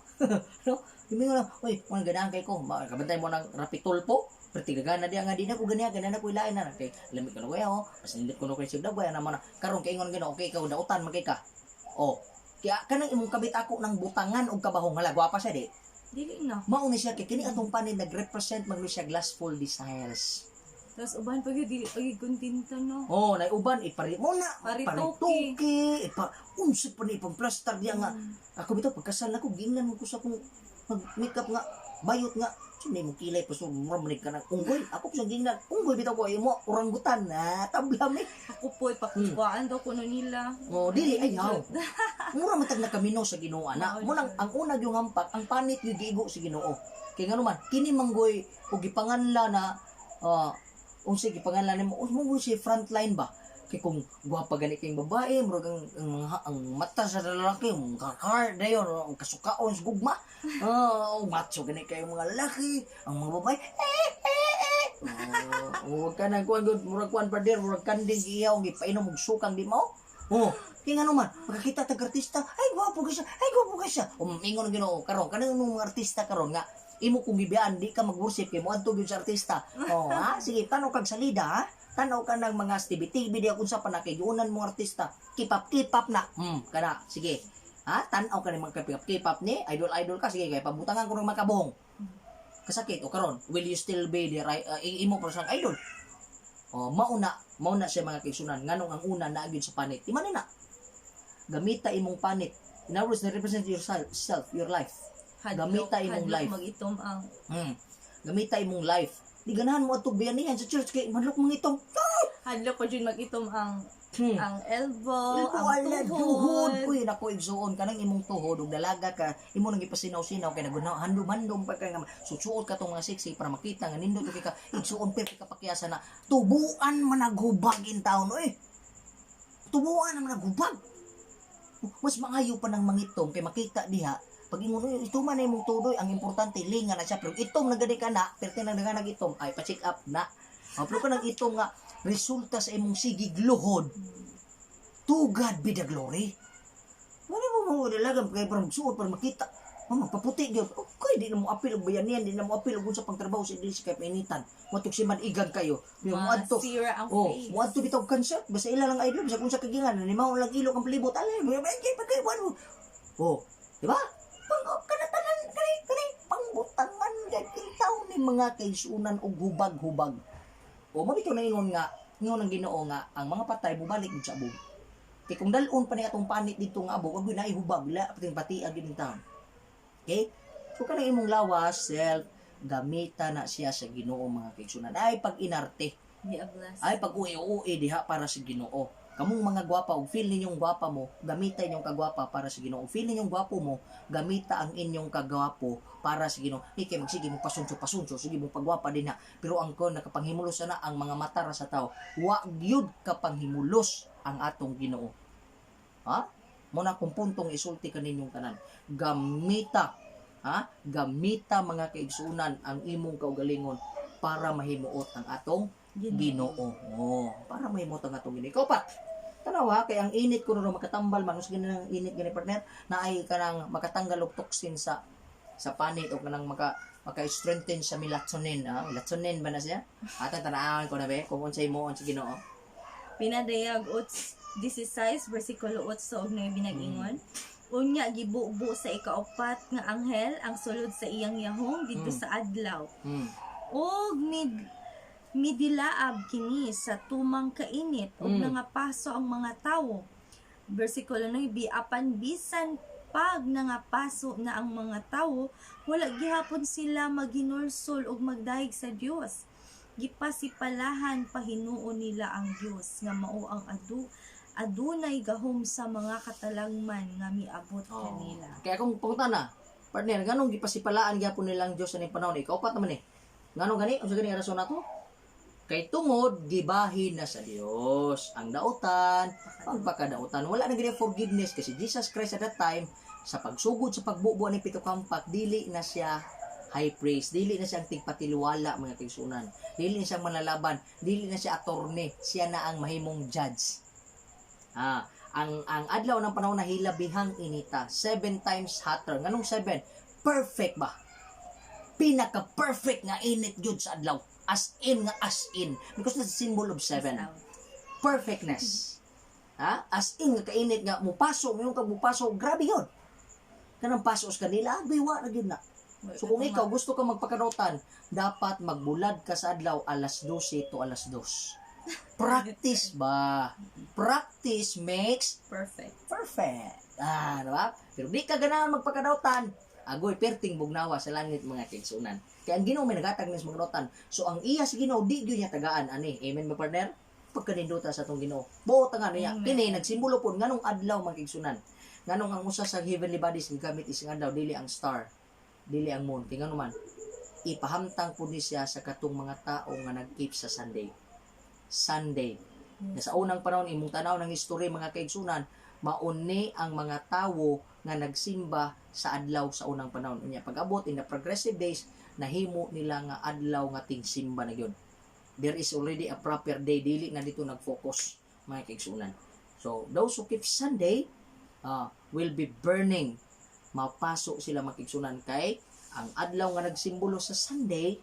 No? Yung na, uy, mo ganahan kay ko, kabantay mo ng rapitulpo. Pero tigagana diya nga di na ko ganiya, gana na ko ilain na kay lamig ko na kuya oh, mas nindot ko no kay sigdag na man. Karon kay ingon Ginoo, okay ikaw dautan man kay ka. Oh, kaya kanang imong kabit ako ng butangan og kabahong, hala, gwapa siya di. Dili na. Mao ni siya kay kini atong panit nagrepresent man siya lustful desires. Tapos uban pag dili pag kontento, no. Oh, nay uban ipari mo na, Paritoke. paritoke, ipa unsa pa ni ipang plaster diya nga. Ako bitaw pagkasal nako gingnan mo ko sa akong mag makeup nga bayot nga. So mo kilay pa so mura man ka ng unggoy. Ako pa siyang gingnan. Unggoy bitaw ko imo oranggutan na tabla mi. Ako po ipakukuhaan daw kuno nila. Oh, dili ayaw. Mura man tag nakamino sa Ginoo ana. Mo nang ang una yung hampak, ang panit yung giigo sa Ginoo. Kay ngano man kini manggoy og gipanganla na unsa gipanganla nimo mo si frontline ba? Kay kung gwapa gani kayong babae, murag ang mga ang mata sa lalaki, ang kakar dayon, ang kasukaon sa gugma. Ah, oh, macho gani kayo mga lalaki, ang mga babae, eh eh eh. Oh, wag ka nang kuan gud, murag kuan partner, murag kanding giihaw, gipainom og sukang di mo. Oh, kay ngano man, makakita tag artista, ay gwapo ka siya, ay gwapo ka siya. Ingon ang Ginoo karon, kanang mga artista karon nga imo kung gibiyaan di ka mag-worship kay moadto gyud sa artista. Oh, ha? Sige, tanaw kag salida, ha? Tanaw ka ng mga TV TV di akong sa panakigiunan mo artista. Keep up, keep up na. Kana, sige. Ha? Tanaw ka ng mga keep up, keep up ni idol idol ka sige kay pabutangan ko ng makabong. Kasakit o karon, will you still be the right imo pa siyang idol? Oh, mauna, mauna siya mga kaigsunan nganong ang una naa gyud sa panit. Di man na. Gamita imong panit. In other words, na represent yourself, self, your life. Hadlok, Gamita imong hadlok life. Mag-itom ang Gamita imong life. Di ganahan mo atog bayanihan sa church kay madlok mong itong. Hadlok ko jud mag-itom ang ang elbow, Elbow, ang ala, tuhod. tuhod. Uy, nako igsuon kanang imong tuhod ug dalaga ka, imo nang gipasinaw-sinaw kay nagunaw handom-handom pa ka nga susuot ka tong mga sexy para makita nga nindot kay ka igsuon pero ka pakiasa na tubuan man naghubag in taon oy. Tubuan man naghubag. Mas maayo pa nang mangitom kay makita diha pag ingon, "Uy, ito man na imong tudoy, ang importante linga na siya." Pero itom na gani ka na pero tinang nag itom ay pa-check up na. Oh, pero kanang itom nga resulta sa imong sigig luhod, to God be the glory. Wala mo mo dalagan kay parang suot para makita. Oh, magpaputi gyud. Okay, di na mo apil og bayanihan, di na mo apil og unsa pang trabaho sa iglesia kay painitan. Matug si man igang kayo. Di mo adto. Masira ang Oh, face. mo adto bitaw concert basta ila lang idol bisag unsa kagingan ni mao lang ilok ang palibot. Alay, mo pa kay wano. Oh, di ba? Pang kana tanan kani kani pangbutangan kay kintaw ni mga kaigsunan og hubag-hubag. O mo bitaw na ingon nga ingon ang Ginoo nga ang mga patay bubalik gud sa abog. Kay kung dalon pa ni atong panit dito nga abog, wag gyud na ihubag, la pating pati gyud in taon. Okay? So kanang imong lawas, self, gamita na siya sa Ginoo mga kaigsunan. Ay pag inarte, Be a blessing. ay pag uwi-uwi diha para sa Ginoo. Kamong mga gwapa ug feel ninyong gwapa mo, gamita inyong kagwapa para sa Ginoo. Feel ninyong gwapo mo, gamita ang inyong kagwapo para sa Ginoo. Di kay magsige mo pasunso-pasunso, sige mo pagwapa din ha. Pero ang kon nakapanghimulos na ang mga mata ra sa tao. Wa gyud kapanghimulos ang atong Ginoo. Ha? Mo na kung puntong isulti kaninyong tanan. Gamita, ha? Gamita mga kaigsunan ang imong kaugalingon para mahimuot ang atong Ginoo. Oh, para mahimuot ang atong Ginoo. Ikaw pa. Tanawa kay ang init kuno makatambal man usgin ng init gani partner na ay kanang makatanggal og toxin sa panit o kanang maka Maka-strengthen sa melatonin. Ah, melatonin ba na siya? Atong tanawon ko na be kung unsay mo sa Ginoo. Pinadayag 8, 16 versikulo 8 ug 9 nag-ingon. Unya gibubo sa ikaupat nga anghel ang sulod sa iyang yahong didto sa adlaw. Og midilaab kini sa tumang kainit ug nangapaso ang mga tawo. Versikulo 9, apan bisan pag nangapaso na ang mga tawo, wala gihapon sila maghinulsol ug magdayeg sa Dios. Gipasipalahan pahinuon nila ang Dios nga mao ang adunay gahom sa mga katalagman nga miabot kanila. Kaya kung pangutana, partner, nganong gipasipalaan gyapon nilang Dios sa panahon? Ikaupat naman eh. Nganong gani? Unsa gani ang rason nato? Kay tungod gibahin na sa Dios ang dautan, pagpakadautan. Wala na gani forgiveness kasi Jesus Christ at that time, sa pagsugod sa pagbubo ni pito kampak, dili na siya high priest, dili na siya ang tigpatiliwala, mga kaigsuonan, dili na siya manlalaban, dili na siya attorney, siya na ang mahimong judge. Ah, ang adlaw ng panahon na hilabihang inita, seven times hotter. Nganong seven? Perfect ba? Pinaka perfect nga init jud sa adlaw. As in nga as in. Because that's the symbol of seven. Perfectness. Ha? As in nga kainit nga mupaso, mayon kag mupaso, grabe yun. Kanang paso sa kanila, biwa na gyud na. So kung ikaw gusto ka magpakadautan, dapat magbulad ka sa adlaw alas 12 to alas 2. Practice ba? Practice makes perfect. Perfect. Ah, di ba? Pero di ka ganahan magpakadautan. Agoy, perting bugnawa sa langit, mga kaigsuonan. Kaya ang Ginoo may nagatag nis mga dautan. So ang iya sa Ginoo di gyud niya tagaan ani. Amen ba, partner? Pagkaninduta sa atong Ginoo. Buot nga niya. Amen. Kini nagsimbolo pod nganong adlaw, mga kaigsuonan. Nganong ang usa sa heavenly bodies gigamit is ang adlaw, dili ang star, dili ang moon. Kay ngano man, ipahamtang pud ni siya sa katong mga tao nga nag-keep sa Sunday. Sunday. Na sa unang panahon, imong tanaw ng history, mga kaigsuonan, mauni ang mga tawo nga nagsimba sa adlaw sa unang panahon. Unya pag-abot in the progressive days, nahimo nila nga adlaw nga tingsimba na gyud. There is already a proper day, dili na dito nag-focus, mga kaigsuonan. So those who keep Sunday will be burning. Mapaso sila, mga kaigsuonan, kay ang adlaw nga nagsimbolo sa Sunday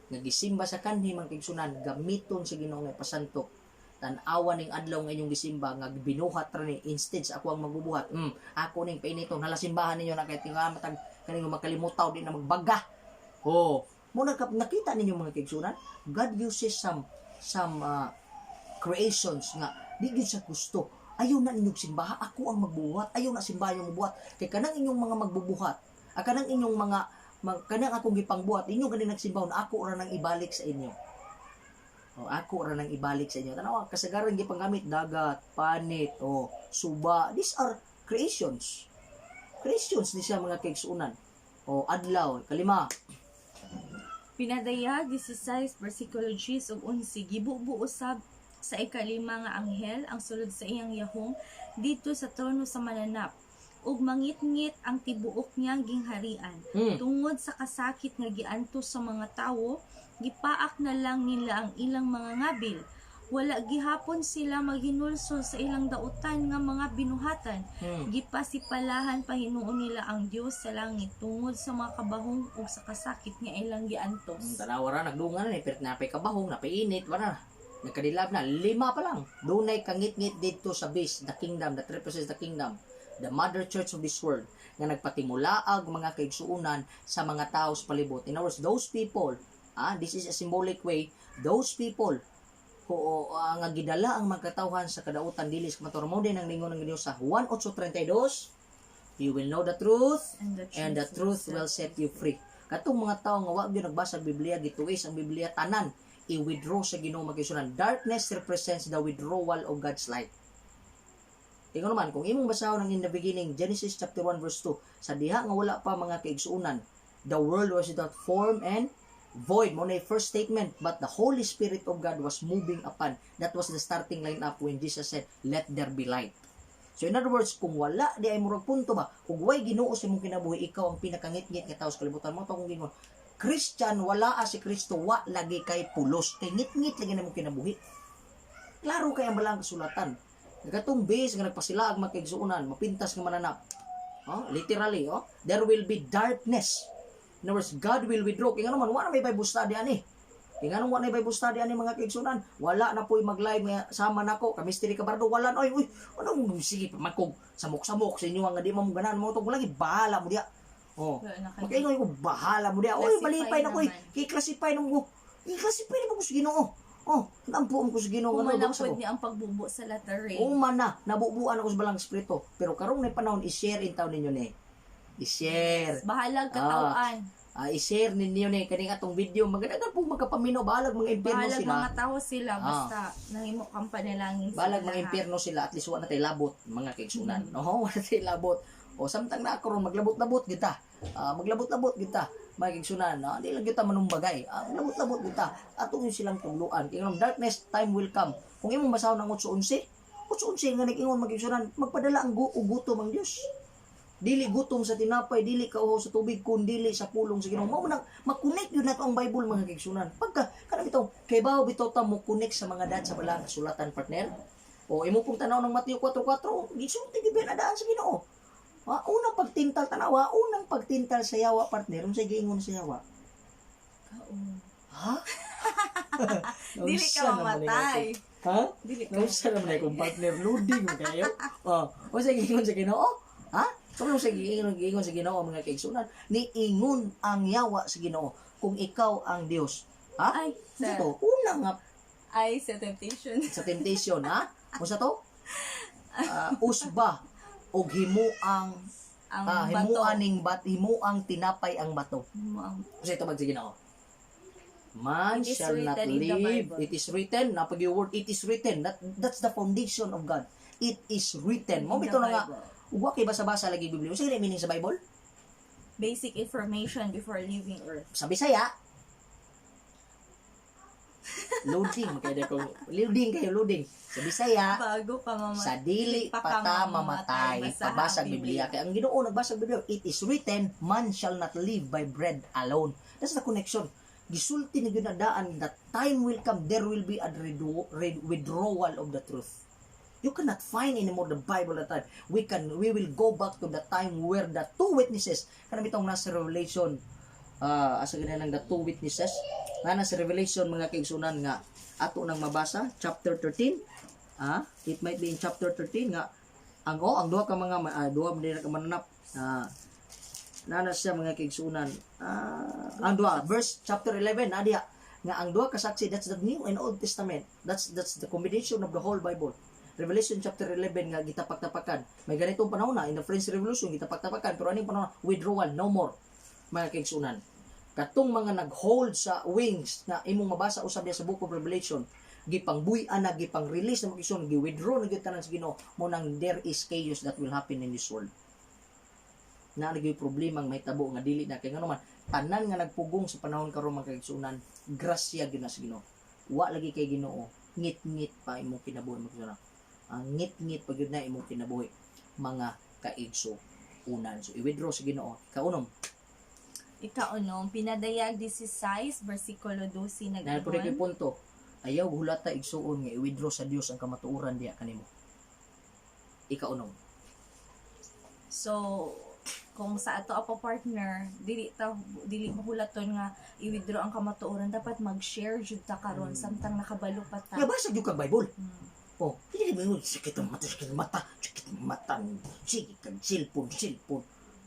nga gisimba sa kanhi, mga kaigsuonan, gamiton sa Ginoo nga pasanto. Tan-awa ning adlaw nga inyong gisimba nga binuhat ra ni instead sa ako ang magbubuhat. Ako ning painiton, hala simbahan ninyo na kay tinga matag kaning makalimutaw, di na magbaga. Oh, mo na nakita ninyo, mga kaigsuonan, God uses some creations nga di gyud sa gusto. Ayaw na ninyong simbaha, ako ang magbuhat. Ayaw na simbahan yung magbuhat. Kay kanang inyong mga magbubuhat, ah, kanang inyong mga kanang akong gipangbuhat, inyo gani nagsimbahan, ako ra nang ibalik sa inyo. Oh, ako ra nang ibalik sa inyo. Tanawa, kasagaran gipanggamit dagat, panit, oh, suba. These are creations. Creations ni siya, mga kaigsuonan. Oh, adlaw, kalima. Pinadayag 16 versikulo 10 ug 11, gibubo usab sa ikalima nga anghel ang sulod sa iyang yahong didto sa trono sa mananap ug mangitngit ang tibuok niyang gingharian tungod sa kasakit nga giantos sa mga tawo. Gipaak na lang nila ang ilang mga ngabil. Wala gihapon sila maghinulsol sa ilang dautan nga mga binuhatan. Gipasipalahan pahinuon nila ang Dios sa langit tungod sa mga kabahong ug sa kasakit nga ilang giantos. Tanawa ra nagdungan ni pero napay kabahong, napay init, wala na. Nagkadilab na, lima pa lang. Dunay kangitngit didto sa base, the kingdom that represents the kingdom, the mother church of this world, nga nagpatimulaag, mga kaigsuonan, sa mga tao sa palibot. In other words, those people, this is a symbolic way, those people who nga gidala ang mga katawhan sa kadautan dili sa kamatuoran, mo din ang ningon ng Ginoo sa Juan 8:32, "You will know the truth and the and the truth will set you free." Katong mga tao nga wa gyud nagbasa og Biblia, gituis ang Biblia tanan, i-withdraw sa Ginoo, mga kaigsuonan. Darkness represents the withdrawal of God's light. Tingnan naman, kung imong basahon ang in the beginning, Genesis chapter 1 verse 2, sa diha nga wala pa, mga kaigsuonan, the world was without form and void. Mo na yung first statement, but the Holy Spirit of God was moving upon. That was the starting lineup when Jesus said, "Let there be light." So in other words, kung wala di ay murag punto ba, kung way Ginoo sa imong kinabuhi, ikaw ang pinakangitngit nga tao sa kalibutan mo to kung gingon. Christian, wala a si Kristo, wa lagi kay pulos. Kay ngitngit lagi na imong kinabuhi. Klaro kay ang balang kasulatan. Katong base nga nagpasilaag, mga kaigsuonan, mapintas nga mananap. Oh, literally, oh, there will be darkness. In other words, God will withdraw. Kaya nga naman, wala may Bible study ani. Kaya nga wala may Bible study ani, mga kaigsunan. Wala na po'y mag-live nga sama nako. Ka-mystery ka bardo. Wala na. Oy, uy, ano, sige, magkog samok-samok sa inyo nga di mo ganahan mo ito. Lagi, bahala mo diya. Oh. Wala na kayo. Makaingon ko, bahala mo diya. Oy, Classify malipay na ko eh. naman. Ki-classify na mo. I-classify na mo ko sa Ginoo. Oh, nampo ko sa Ginoo. Ano, Human basa na ko. Niya ang pagbubo sa latter rain. Uma na, nabubuan ako sa balang espiritu. Pero karong na panahon, i-share in taon ninyo ni. I-share. Bahalag katawaan. Ah, i-share ninyo ni kaning atong video. Maganda po magkapaminaw, bahalag mga impyerno Bahalag sila. mga tao sila. Basta nahimo kang panalangin sila Bahalag mga lahat. impyerno sila, at least wala na tayo labot, mga kaigsunan. No, wala tayo labot. O samtang na ako ron maglabot-labot kita. Ah, maglabot-labot kita. Mga kaigsunan, no? Di lang kita manumbagay. Ah, maglabot-labot kita. Ato yung silang tugluan. Kaya ng darkness time will come. Kung imong basahon ang 8:11, 8:11 nga nag-ingon, mga kaigsunan, magpadala ang og gutom ang Dios. Dili gutom sa tinapay, dili kauhaw sa tubig, kun dili sa pulong sa Ginoo. Mao nang ma-connect yun nato ang Bible, mga kaigsunan. Pagka kanang bitaw, kay bawo bitaw ta mo connect sa mga daan sa balang kasulatan, partner. O imo pong tanaw ng Mateo 4:4, gisulti gyud na daan sa Ginoo. Ha, unang pagtintal, tanawa, unang pagtintal sa yawa, partner, unsay giingon sa yawa? Kaon. Ha? Dili ka Nausa naman ni mamatay. ako. Ha? Dili ka Nausa naman akong partner, loading mo kayo. Oh, unsay giingon sa Ginoo? Ha? Kung sa giingon sa Ginoo, mga kaigsunan, niingon ang yawa sa Ginoo kung ikaw ang Dios. Ha? Ay, Unsa sa, to? Una nga ay, sa temptation. Sa temptation, ha? Unsa to? Ah, usba og himuang Ang ah, bato. himuan ning bat himuang tinapay ang bato. Himuang. Unsa ito mag sa Ginoo? Man It is shall not written in the live. Bible. It is written. Napag yung word, it is written. That's the foundation of God. It is written. Mo In the bitaw na nga, Bible. wa kay basa-basa lagi Biblia. Unsa gani meaning sa Bible? Basic information before leaving Earth. Sa Bisaya, loading kay ko. Loading kayo, loading. Sa Bisaya, Bago ka mamatay. Sa dili pa pa ka ta mamatay, basaha pagbasa ang Biblia. Kay ang Ginoo nagbasa Biblia, it is written, man shall not live by bread alone. That's the connection. Gisulti ni gyud na daan that time will come, there will be a withdrawal of the truth. You cannot find anymore the Bible at time. We will go back to the time where the two witnesses, kanang bitong nasa Revelation, asa gani nang the two witnesses, nga nasa Revelation, mga kaigsunan, nga ato nang mabasa, chapter 13. Ah, it might be in chapter 13 nga ang oh, ang duha ka mga duha man ka mananap. Ah, nana siya, mga kaigsunan. Ah, ang duha verse chapter 11 na diha nga ang duha ka saksi, that's the New and Old Testament. That's the combination of the whole Bible. Revelation chapter 11 nga gitapak-tapakan. May ganitong panahon na in the French Revolution gitapak-tapakan, pero aning panahon, withdrawal, no more, mga kaigsunan. Katong mga nag-hold sa wings na imong mabasa usab diya sa Book of Revelation, gipangbuy-an na, gipang-release na, mga kaigsunan, gi-withdraw na gyud tanan sa Ginoo. Mo nang there is chaos that will happen in this world. Na nagyoy problema ang mahitabo nga dili na kay ngano man tanan nga nagpugong sa panahon karon, mga kaigsunan, grasya gyud na sa Ginoo. Wa lagi kay Ginoo, ngit-ngit pa imong kinabuhi, mga kaigsunan. Ang ngit-ngit pa gyud na imong kinabuhi, mga kaigsuonan. So i-withdraw sa Ginoo. Kaunom. Ikaunom, Pinadayag 16, versikulo 12 Na po kay nag-ingon. Punto. Ayaw hulata, igsuon, nga i-withdraw sa Dios ang kamatuoran diha kanimo. Ikaunom. So, kung sa ato apo, partner, dili mahulaton nga i-withdraw ang kamatuoran, dapat mag-share jud ta karon samtang nakabalo pa ta. Nga basa gyud kag Bible. Oh, dili mo ingon, sakit ang mata, sakit ang mata, sakit ang mata. Sige kag cellphone, cellphone.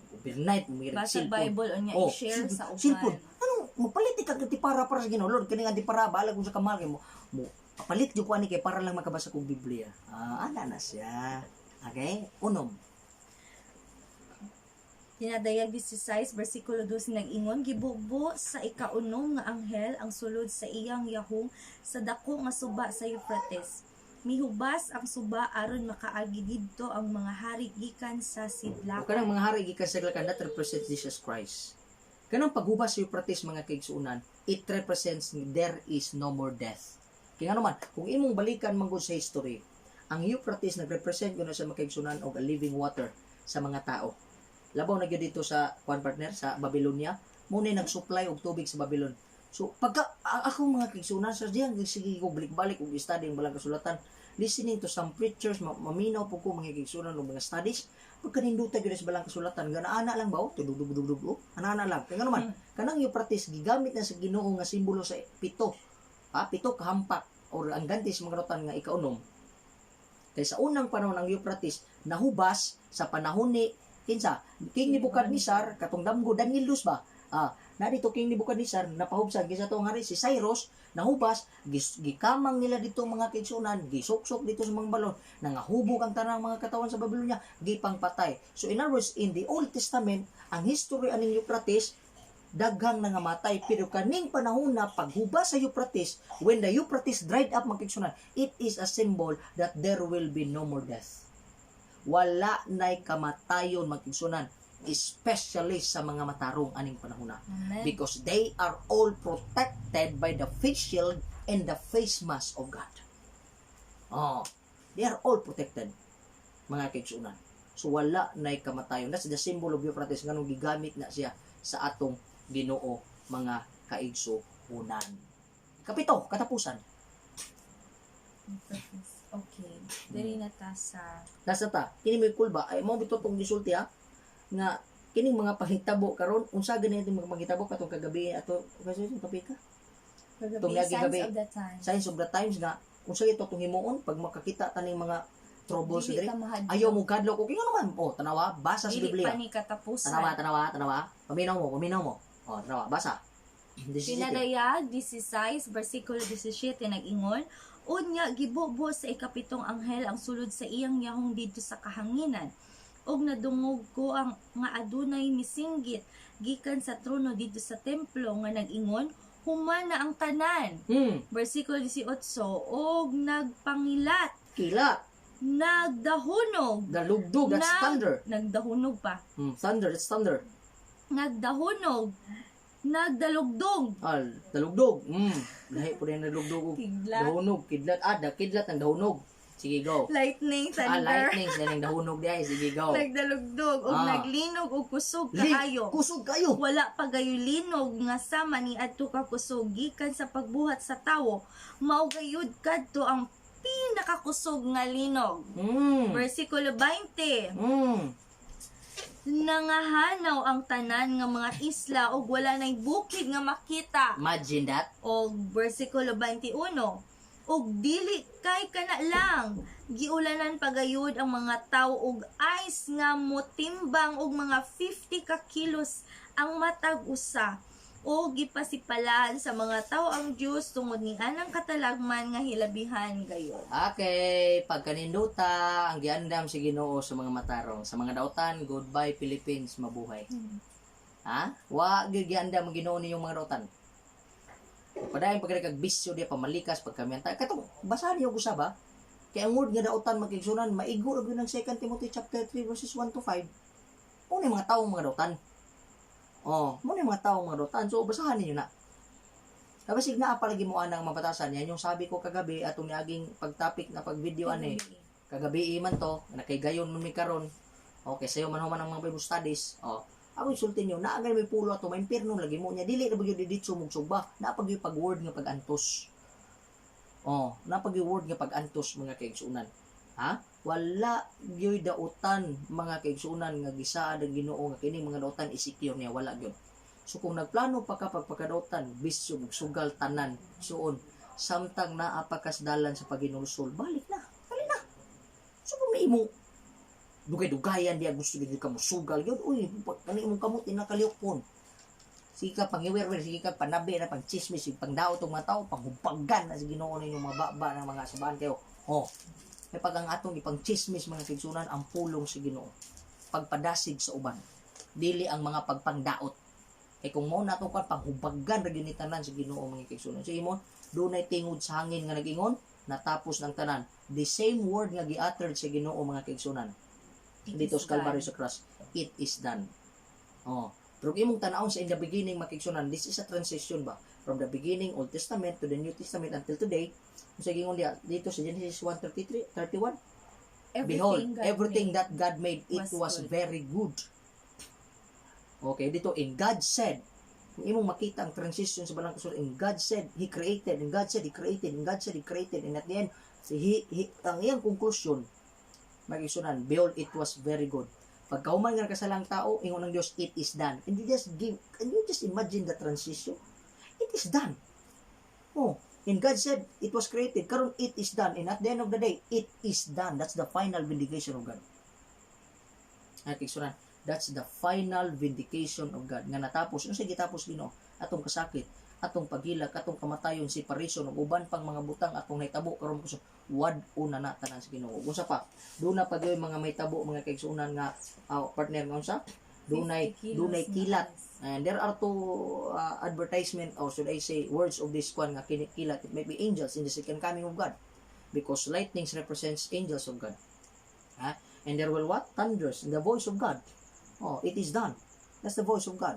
Overnight mo Basa cellphone. Bible unya Oh, i-share sa uban. cellphone. Ano, mapalit ka kag antipara para sa Ginoo. Lord, kaning antipara balag kung sa kamal kay mo. Mo papalit jud ko ani kay para lang makabasa kog Biblia. Ah, ana na siya. Okay? Unom. Pinadayag 16, versikulo 12 nag-ingon, "Gibubo sa ikaunom nga anghel ang sulod sa iyang yahong sa dako nga suba sa Euphrates. Mihubas ang suba aron makaagi didto ang mga hari gikan sa O sidlakan." kanang mga hari gikan sa sidlakan, that represents Jesus Christ. Kanang paghubas sa Euphrates, mga kaigsuonan, it represents there is no more death. Kaya nga naman, kung imong balikan man gud sa history, ang Euphrates nagrepresent gud na sa mga kaigsuonan og a living water sa mga tao. Labaw na gyud dito sa kwan, partner, sa Babylonia, mo ni nag-supply og tubig sa Babylon. So pagka ako, mga kaigsuonan, sa diyang sige ko balik-balik og study ang balang kasulatan, Listening to some preachers, maminaw po ko, mga kaigsunan, og mga studies, pagkaninduta gyud sa balang kasulatan, gana ana lang ba, oh, tudug dug dug oh, ana ana lang. Kaya nga naman, kanang Euphrates gigamit na sa Ginoo nga simbolo sa pito. Ha, pito kahampak or ang ganti sa mga kanutan nga ikaunom. Kay sa unang panahon, ang Euphrates nahubas sa panahon ni kinsa? King Nebuchadnezzar, katong damgo Daniel dos ba? Ah, na dito King Nebuchadnezzar napahubsan kinsa to nga hari? Si Cyrus. Nahubas, gikamang nila dito, mga kaigsunan, gisuksok dito sa mga balon, nangahubog ang tanang mga katawan sa Babylonia, gipangpatay. So in other words, in the Old Testament, ang history aning Euphrates, daghang nangamatay, pero kaning panahon na paghubas sa Euphrates, when the Euphrates dried up, mga kaigsunan, it is a symbol that there will be no more death. Wala nay kamatayon, mga kaigsunan, especially sa mga matarong aning panahon na Amen. Because they are all protected by the face shield and the face mask of God. Oh, they are all protected, mga kaigsunan. So wala nay kamatayon. That's the symbol of Euphrates, nganong gigamit na siya sa atong Ginoo, mga kaigsuunan. Kapito, katapusan. Okay. Diri na ta sa Nasa ta, kini may kulba, ay mao bitaw tong gisulti ha, nga kining mga panghitabo karon, unsa gani itong mga panghitabo katong kagabi ato kasi yung kape ka? Kagabi, Itong signs gabi. of the times. Signs of the times nga unsa ito itong himuon pag makakita taning mga troubles Dili diri ta mahadlok. Ayaw mo kadlok, okay nga naman. Oh, tanawa, basa sa Dili Biblia. pa ni katapusan. Tanawa, tanawa, tanawa. Paminaw mo, paminaw mo. Oh, tanawa, basa. 17. Pinadayag 16, versikulo 17, nag-ingon, "Unya gibubo sa ikapitong anghel ang sulod sa iyang yahong didto sa kahanginan. Ug nadungog ko ang nga adunay misinggit gikan sa trono didto sa templo nga nag-ingon, 'Human na ang tanan.'" Versikulo 18, "Og nagpangilat, Kila, nagdahunog, dalugdog, that's thunder. Nagdahunog pa. Thunder, that's thunder. Nagdahunog, nagdalugdog, Ah, dalugdog. Lahi po rin dalugdog. Kidlat. Dahunog, kidlat. Ah, da, kidlat ang dahunog. Sige, go. Lightning, Ah, thunder. lightning, sila ng dahunog diay. Sige, go. Nagdalugdog ug naglinog og kusog kaayo. Kusog kayo. Wala pa gayoy linog nga sama ni adto ka kusog gikan sa pagbuhat sa tawo. Mao gayud kadto ang pinakakusog nga linog. Versikulo 20. Nangahanaw ang tanan nga mga isla ug wala nay bukid nga makita. Imagine that. Og versikulo 21. Ug dili kay kana lang, giulanan pagayod ang mga tawo og ice nga motimbang og mga 50 ka kilos ang matag usa. O gipasipalan sa mga tawo ang Dios tungod ni anang katalagman nga hilabihan gayon. Okay, pagkaninduta, ang giandam si Ginoo sa mga matarong. Sa mga dautan, goodbye Philippines, mabuhay. Ha? Wa gyud giandam ang Ginoo ninyong mga dautan. Padayon pag kag bisyo diya pamalikas pagkamiyanta. Katong basahan niyo usab ba? Kay ang word nga dautan, mga kaigsunan, maigo ra gyud ng 2 Timothy chapter 3 verses 1 to 5. Mao ni mga tawo mga dautan. Oh, mao ni mga tawo mga dautan. So basahan ninyo na. Kabasig naa palagi mo anang mabatasan. Yan yung sabi ko kagabi atong niaging pagtopic na pag-video ani. Kagabi man to, nakay gayon man mi karon. Okay, sayo man human ang mga Bible studies. Oh, ako insultin niyo, naa gani may pulo ato, may impierno lagi mo niya. Dili na ba gyud diditso mong sugba. Naa pag pag word nga pag-antos. Oh, naa pag word nga pag-antos, mga kaigsunan. Ha? Wala gyud dautan, mga kaigsunan, nga gisaad ang Ginoo nga kini mga dautan i-secure niya, wala gyud. So kung nagplano pa ka pagpakadautan, bisyo, sugal tanan, suon, samtang naa pa kasdalan sa paghinulsol, balik na, balik na. So kung naimo dugay-dugayan diya gusto gyud ka mosugal gyud, uy, kani imong kamot inakaliukon. Sige ka pangiwerwer, sige ka panabi na pang chismis, sige pangdaot og mga tao, panghubagan na sa Ginoo ninyong mga baba ng mga sabaan kayo. Oh. May pag ang atong ipang chismis, mga kaigsunan, ang pulong sa Ginoo. Pagpadasig sa uban. Dili ang mga pagpangdaot. Kay kung mao na atong kan panghubagan ra gyud ni tanan sa Ginoo, mga kaigsunan. So imo dunay tingod sa hangin nga nagingon, natapos ng tanan. The same word nga gi-uttered sa Ginoo, mga kaigsunan, dito sa Calvary sa cross, "It is done." Oh, pero kung imong tanawon sa in the beginning, mga kaigsunan, this is a transition ba? From the beginning, Old Testament to the New Testament until today. Kung sa gingon diya, dito sa Genesis 1:33, 31, "Behold, God everything made that God made, it was was good." very good." Okay, dito, "And God said," kung imong makita ang transition sa balang kasulatan, "And God said, He created, and God said, He created, and God said, He created," and at the end, Si he, ang iyang conclusion, mga kaigsuonan, "Behold, it was very good." Pagkahuman nga nakasalang tao, ingon ng Dios, "It is done." Can you just imagine the transition? It is done. Oh, and God said it was created. Karon, it is done. And at the end of the day, it is done. That's the final vindication of God. Okay, so that's the final vindication of God. Nga natapos, unsa gitapos Ginoo? Atong kasakit, atong paghilak, atong kamatayon, separation, ug uban pang mga butang atong nahitabo karon ko, wad-on na na tanan sa Ginoo. Unsa pa? Duna pa gyud mga mahitabo, mga kaigsuonan, nga partner, nga unsa? Dunay 50 kilos dunay na kilat. ice. And there are two advertisement, or should I say words, of this kwan nga kilat. It may be angels in the second coming of God. Because lightnings represents angels of God. Ha? And there will what? Thunders, the voice of God. Oh, it is done. That's the voice of God.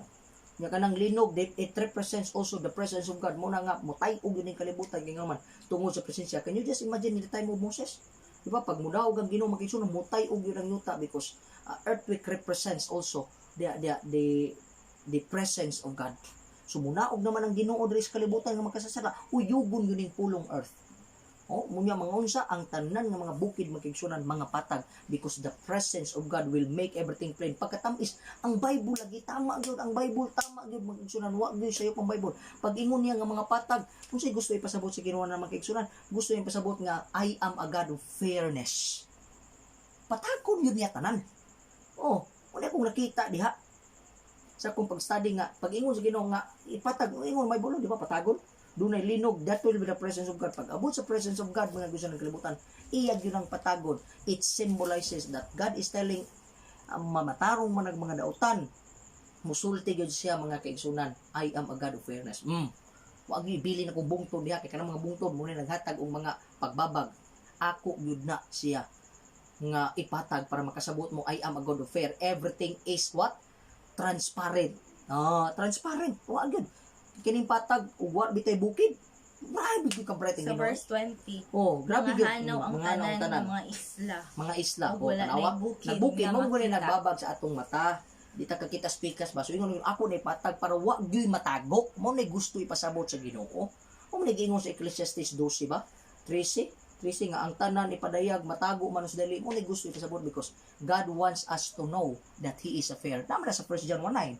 Nga kanang linog, it represents also the presence of God. Muna nga, mutay-og yun ang kalibutan, kay nga man, tungod sa presensya. Can you just imagine in the time of Moses? Di ba, pag mudaog ang Ginoo, makisuno, mutay-og yun ang yuta because earthquake represents also the presence of God. So munaog naman ang Ginoo diri sa kalibutan nga makasasala, uyugon yun yung pulong earth. Oh, munya mga unsa ang tanan nga mga bukid, makigsunan, mga patag because the presence of God will make everything plain. Pagkatamis ang Bible lagi tama gyud, ang Bible tama gyud, makigsunan, wa gyud sayo pang Bible. Pag ingon niya nga mga patag, unsay gusto ipasabot sa Ginoo na, makigsunan? Gusto niya ipasabot nga I am a God of fairness. Patakon yun niya tanan. Oh, wala akong nakita diha sa akong pag-study nga pag ingon sa Ginoo nga ipatag, ingon may bulo, di ba, patagon, dunay linog, that will be the presence of God. Pag abot sa presence of God, mga gusto ng kalibutan, iyag yun ang patagon. It symbolizes that God is telling ang mamatarong man ang mga dautan, musulti gyud siya, mga kaigsunan, "I am a God of fairness." Wag ibili na kong bungtod diha kay kanang mga bungtod mo naghatag og mga pagbabag. Ako gyud na siya nga ipatag para makasabot mo, I am a God of fair. Everything is what? Transparent. Ah, transparent. Wa gyud. Kining patag ug wa bitay bukid. Grabe gyud ka bright ang Sa Ginoo. verse 20, Oh, grabe mga gyud. hanaw ang Mga hanaw tanan, tanan. ng mga isla. Mga isla. Ug Oh, wala tanawa. na'y bukid Nagbukid nga mo gud makita. Nagbabag sa atong mata. Di ta kakita spikas ba. So ingon ako na ipatag para wa gyud matago. Mo na gusto ipasabot sa Ginoo. Mo na giingon sa Ecclesiastes 12 ba? 13 13 nga ang tanan ipadayag matago man sa dali. Mo na gusto ipasabot because God wants us to know that He is a fair. Tama na sa 1 John 1:9.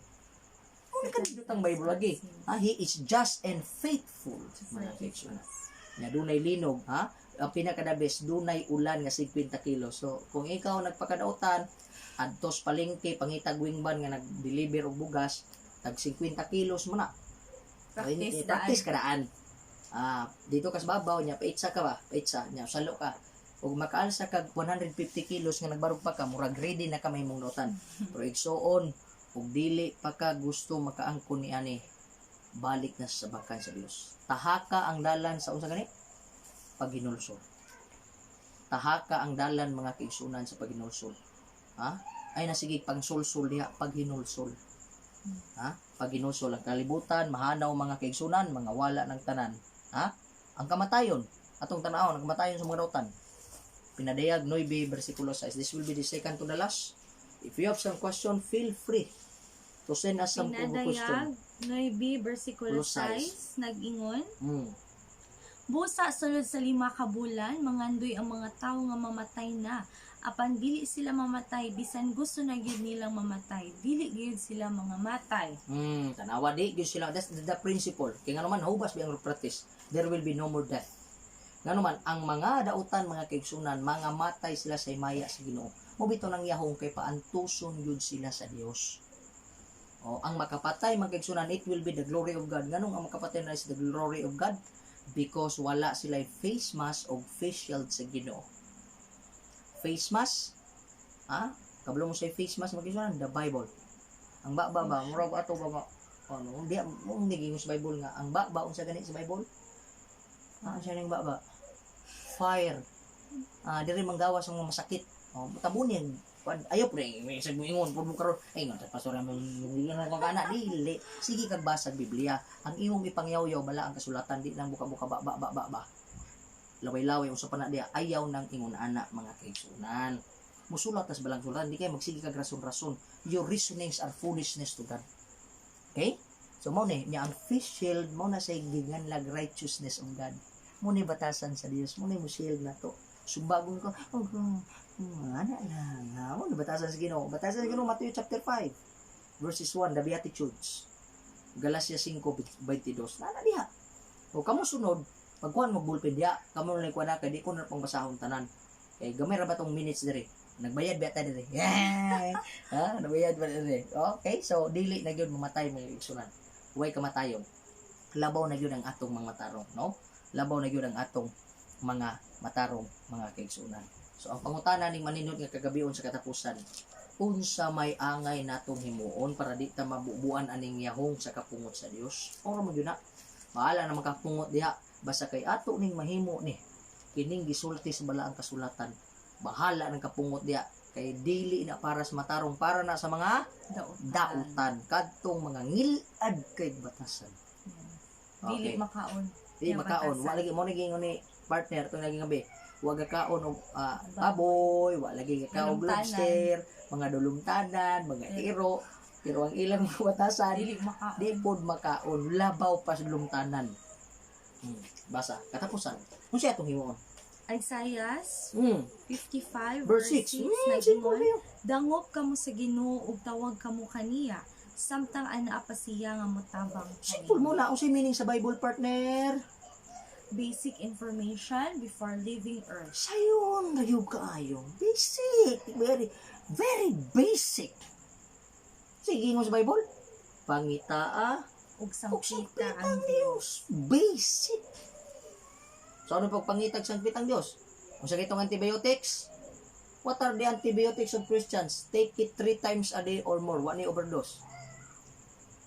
Mo na kanindot ang Bible lagi. Ha, He is just and faithful. Mga kaigsuonan. Nga dunay linog, ha? Ang pinaka the best, dunay ulan nga 50 kilos. So, kung ikaw nagpakadautan, adtos palengke, pangitag wingban nga nag-deliver og bugas, tag 50 kilos mo na. Practice Eh, practice kadaan. Ah, dito ka sa babaw niya, paitsa ka ba? Paitsa niya, salo ka. Ug makaalsa kag 150 kilos nga nagbarog pa ka, murag ready na ka mahimong dautan. Pero igsuon, ug dili pa ka gusto makaangkon ni ani, balik na sa bakan sa Dios. Tahaka ang dalan sa unsa gani? Paghinulsol. Tahaka ang dalan, mga kaigsunan, sa paghinulsol. Ha? Ay na sige pangsulsul diha paghinulsol. Ha? Paghinulsol ang kalibutan, mahanaw, mga kaigsunan, mga wala ng tanan. Ha? Ang kamatayon, atong tanawon ang kamatayon sa mga dautan. Pinadayag 9 versikulo 6. This will be the second to the last. If you have some question, feel free to send us some question. Pinadayag 9 versikulo 6. 6, nag-ingon, "Busa sulod sa 5 ka bulan, mangandoy ang mga tawo nga mamatay na. Apan dili sila mamatay, bisan gusto na gyud nilang mamatay, dili gyud sila mga matay." Tanawa, di gyud sila. That's the principle. Kaya nga naman hubas ba ang practice. There will be no more death. Nga naman ang mga dautan, mga kaigsunan, mga matay sila sa himaya sa Ginoo. Mo bito nang yahong kay paantuson gyud sila sa Dios. O, ang makapatay, mga kaigsunan, it will be the glory of God. Nganong ang makapatay na is the glory of God? Because wala sila face mask o face shield sa Ginoo. Face mask? Ha? Kabalo mo sa face mask, mga kaigsunan, the Bible. Ang baba ba, murag ato ba nga, ano, di mo naging sa Bible nga ang baba unsa gani sa Bible? Ah, siya ning baba. Fire. Ah, diri manggawas ang mga masakit. Oh, tabunin. Ayaw pre, may sa ingon pud mo karon. Ay ingon sa pastor mo ka kana dili. Sige kag basag Biblia. Ang imong ipangyaw-yaw bala ang kasulatan, di lang buka-buka ba ba ba ba ba. Laway-laway usa pa na diya, ayaw nang ingon ana, mga kaigsunan. Musulat tas balang sulatan, di kay magsige kag rason-rason. Your reasonings are foolishness to God. Okay? So mao ni niya ang face shield mo na say giganlag righteousness of God. Mo ni batasan sa Dios, mo ni mo shield na to. Sumbagong ka, oh, ana lang. Ha, mo ni batasan sa Ginoo. Batasan sa Ginoo, Matthew chapter 5, verses 1, the Beatitudes. Galatia 5:22. Nana diha. O kamo sunod, pagkuhan mo bullpen diha, kamo na kuan na kay di ko na pang basahon tanan. Kay gamay ra ba tong minutes dire? Nagbayad ba ta dire? Yeah. Ha, nagbayad ba dire? Okay, so dili na gyud mamatay, mga igsunan. Way kamatayon. Labaw na gyud ang atong mga matarong, no? Labaw na gyud ang atong mga matarong, mga kaigsunan. So ang pangutana ning manindot nga kagabion sa katapusan, unsa may angay natong himuon para di ta mabubuan aning yahong sa kapungot sa Dios? Ora mo gyud na. Bahala na makapungot diha, basta kay ato ning mahimo ni kining gisulti sa balaang kasulatan. Bahala ng kapungot diha kay dili na para sa matarong, para na sa mga Dautan. Dautan, kadtong mga ngilad kay batasan. Yes. Dili makaon. Di Yung makaon. batasan. Wa lagi mo naging ni partner tong naging gabi. Wa gakaon og baboy, wa lagi gakaon og Dulumtanan. lobster, mga dulumtanan, mga iro. Pero ang ilang mga batasan, Dili makaon. di pod makaon, labaw pa sa dulumtanan. Basa, katapusan. Unsa atong himuon? Isaiah 55 Verse 6. Simple nag-ingon, kayo. "Dangop kamo sa Ginoo ug tawag kamo kaniya samtang anaa pa siya nga motabang Simple kaninyo." mo na. Unsay meaning sa Bible, partner? Basic information before leaving earth. Sayon, rayog kaayo. Basic. Very, very basic. Sige mo sa Bible. Pangitaa ug ug sangpita sangpita ang ang Dios. Basic. So ano pagpangitag sangpit ang Dios? Unsa kitong antibiotics? What are the antibiotics of Christians? Take it three times a day or more. Wa ni overdose.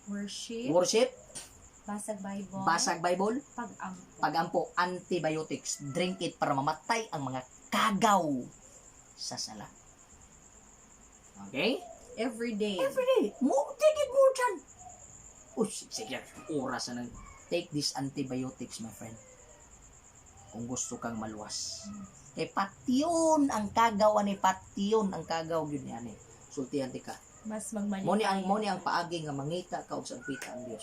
Worship, Worship, basag Bible, basag Bible, pag-ampo. Pagampo, antibiotics. Drink it para mamatay ang mga kagaw sa sala. Okay? Every day. Every day. Mo, take it more dyan. Uy, sige. Oras na nang. Take these antibiotics, my friend. Kung gusto kang maluwas. Kay patyon ang kagaw ani, patyon ang kagaw gyud ni ani. Sultihan ti ka. Mas magmalipay. Mo ni ang paagi nga mangita ka og sangpita ang Dios,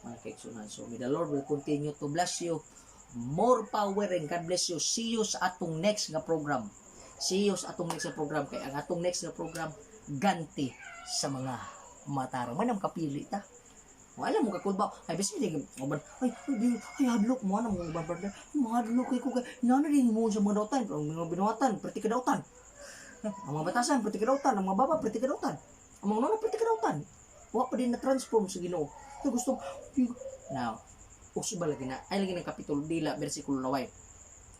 mga kaigsunan. So may the Lord will continue to bless you. More power and God bless you. See you sa atong next nga program. See you sa atong next nga program kay ang atong next nga program, ganti sa mga matarong. Manam kapili ta. Wala mo kakulba. Ay, basta hindi uban. Ay, ay, di, ay, hadlok mo na mga uban partner. Mahadlok kay ko kay nana din mo sa mga dautan, ang mga binuhatan, perti ka dautan. Ang mga batasan, perti ka dautan, ang mga baba, perti ka dautan. Ang mga nona, perti ka dautan. Wa pa din na transform sa Ginoo. Kaya gusto now, uso ba lagi na? Ay, lagi ng kapitulo dila, versikulo laway.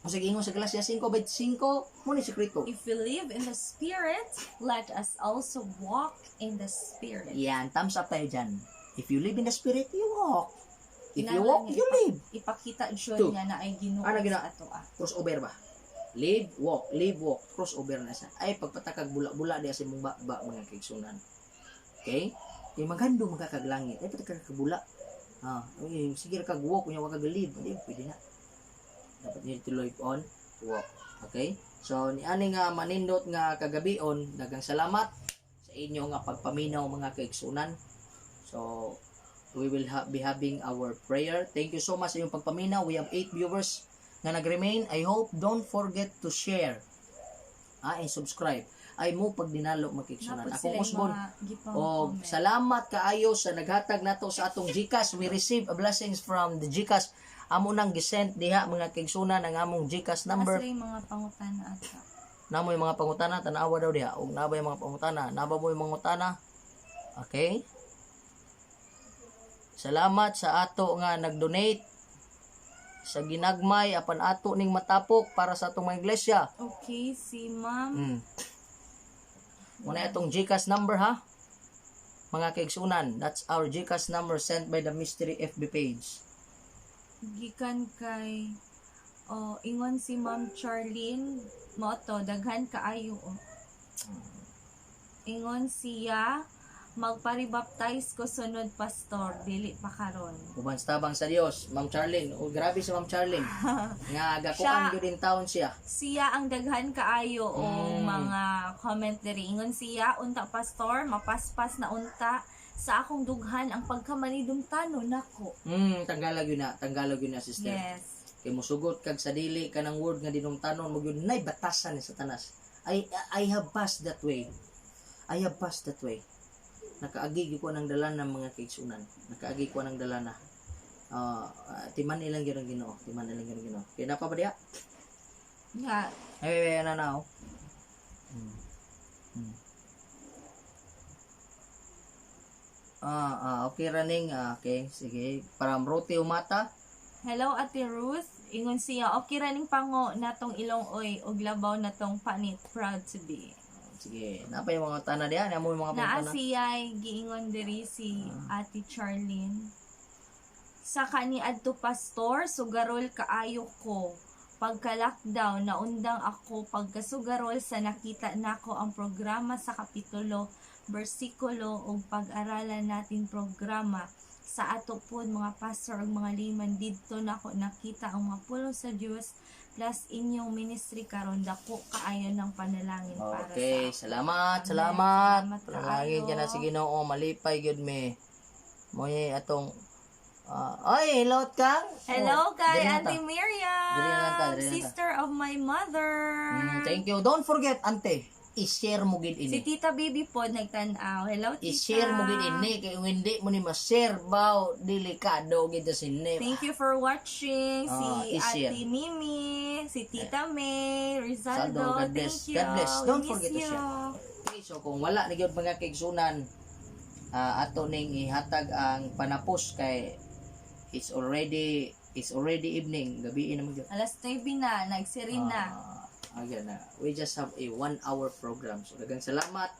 Kung sa ingon sa Galatia 5:25, mo ni sekreto. If we live in the Spirit, let us also walk in the Spirit. Yan, thumbs up tayo dyan. If you live in the Spirit, you walk. If you Kinahanglan walk, nga you live. Ipakita jud Two. nga na ay Ginoo Ano gina- sa ato ah. Crossover ba? Live, walk, live, walk. Crossover na siya. Ay, pagpatakag bula-bula diya sa imong ba, mga kaigsunan. Okay? Kay magando magkakaglangit. Ay, patakag bula. Ah, okay, sige ra kag walk, kunya wa kag live. Hindi, pwede na. Dapat niyo to live on walk. Okay? So, ni ani nga manindot nga kagabion, daghang salamat sa inyo nga pagpaminaw, mga kaigsunan. So, we will be having our prayer. Thank you so much sa inyong pagpaminaw. We have 8 viewers nga nag-remain. I hope don't forget to share and subscribe. Ay mo pagdinalo, mga kaigsunan. Napod Akong sila yung usbon. mga gipang O comment. salamat kaayo sa naghatag nato sa atong GCash. We receive blessings from the GCash. Amo nang gisent diha, mga kaigsunan, ang among GCash Number. number. Sila yung mga pangutana ata. Namo yung mga pangutana, tanawa daw diha. Og naba yung mga pangutana, naba mo yung mga pangutana. Okay? Salamat sa ato nga nag-donate sa ginagmay apan ato ning matapok para sa atong mga iglesia. Okay, si Ma'am Muna itong GCash number ha. Mga kaigsunan, that's our GCash number sent by the Mystery FB page. Gikan kay, oh, ingon si Ma'am Charlene mo to, daghan kaayo oh. Ingon siya, "Magparibaptize ko sunod, pastor, dili pa karon." Uban sa tabang sa Dios, Ma'am Charlene. Oh, grabe si Ma'am Charlene. Nga gakuan gyud in town siya. Siya ang daghan kaayo og mga comment diri. Ingon siya, "Unta pastor, mapaspas na unta sa akong dughan ang pagkamanidumtano nako." Tanggalag yun na, tanggalag yun na, sister. Yes. Kay musugot kag sa dili kanang word nga dinungtanon mo gyud nay batasan ni Satanas. I have passed that way. I have passed that way. Nakaagi gyud ko ng dalan ng mga kaigsunan. Nakaagi ko ng dalana. Timan ilang gyud ang Ginoo, timan ilang gyud ang Ginoo. Kay napa ba diya? Nga. Ay, ay, ay, na na oh. Okay running. Okay, sige. Para roti umata. Hello, Ate Ruth. Ingon siya, okay ra ning pango natong ilong oy ug labaw natong panit. Proud to be. Sige, napa yung mga tana diya, namo yung mga Naa pangutana. siya giingon diri si Ate Charlene. Sa kani adto pastor, sugarol kaayo ko. Pagka lockdown, naundang ako pagkasugarol sa nakita nako ang programa sa kapitulo, bersikulo ug pag-aralan natin programa sa ato pod mga pastor ug mga layman. Didto nako nakita ang mga pulong sa Dios plus inyong ministry karon. Dako kaayo ng panalangin para Okay, sa salamat, Amen. salamat. Salamat Panalangin kaayo. dyan na si Ginoo, malipay gyud me. Moy atong ay, hello kang. Hello Oh, kay diri na ta. Auntie Miriam, Diri na lang ta, diri na ta. sister of my mother. Thank you. Don't forget, ante, i-share mo gid Si ini. Tita Baby po nagtan-aw. Hello, Tita. I-share mo gid ini kay kung hindi mo ni ma-share baw delikado gid sa sini. Thank you for watching. Si I-share. Ate Mimi, si Tita May, Rizaldo, Rizaldo. God bless. Thank you. God bless. Don't We miss forget to you. share. Okay, so kung wala ni gyud mga kaigsunan, ato ning ihatag ang panapos kay it's already evening, gabi na man gyud. Alas 9 na, nagsirin na. Again, we just have a 1 hour program. So, daghang salamat.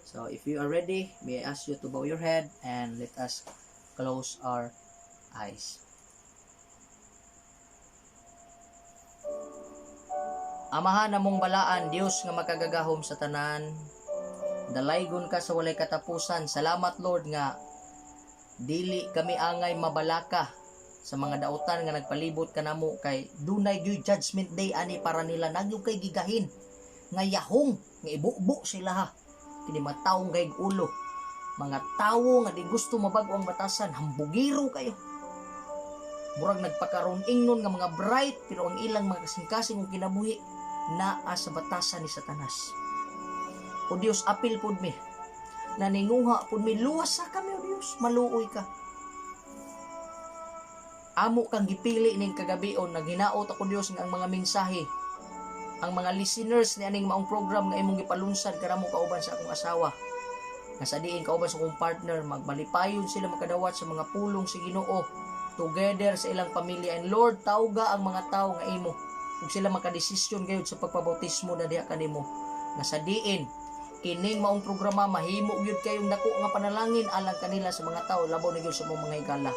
So, if you are ready, may I ask you to bow your head and let us close our eyes. Amahan namong balaan, Dios nga makagagahom sa tanan. Dalaygon ka sa walay katapusan. Salamat, Lord, nga dili kami angay mabalaka sa mga dautan nga nagpalibot kanamo kay dunay gyud judgment day ani para nila nagyud kay gigahin nga yahong nga ibubo sila ha kini mga taong gayg ulo, mga tawo nga di gusto mabago ang batasan. Hambugiro kayo, murag nagpakaroon ingnon nga mga bright, pero ang ilang mga kasing-kasing ug kinabuhi naa sa batasan ni Satanas. O Dios, apil pud mi, naninguha pud mi, luwas sa kami. O Dios, maluoy ka. Amo kang gipili ning kagabion. Naghinaot ako, Dios, nga ang mga mensahe, ang mga listeners ni aning maong program nga imong gipalunsad kanamo kauban sa akong asawa nga sa diin kauban sa akong partner, magmalipayon sila makadawat sa mga pulong sa Ginoo together sa ilang pamilya. And Lord, tawga ang mga tao nga imo ug sila makadesisyon gayud sa pagpabautismo na diha kanimo, nga sa diin kining maong programa mahimo gyud kayong dako nga panalangin alang kanila sa mga tao, labaw na gyud sa among mga higala.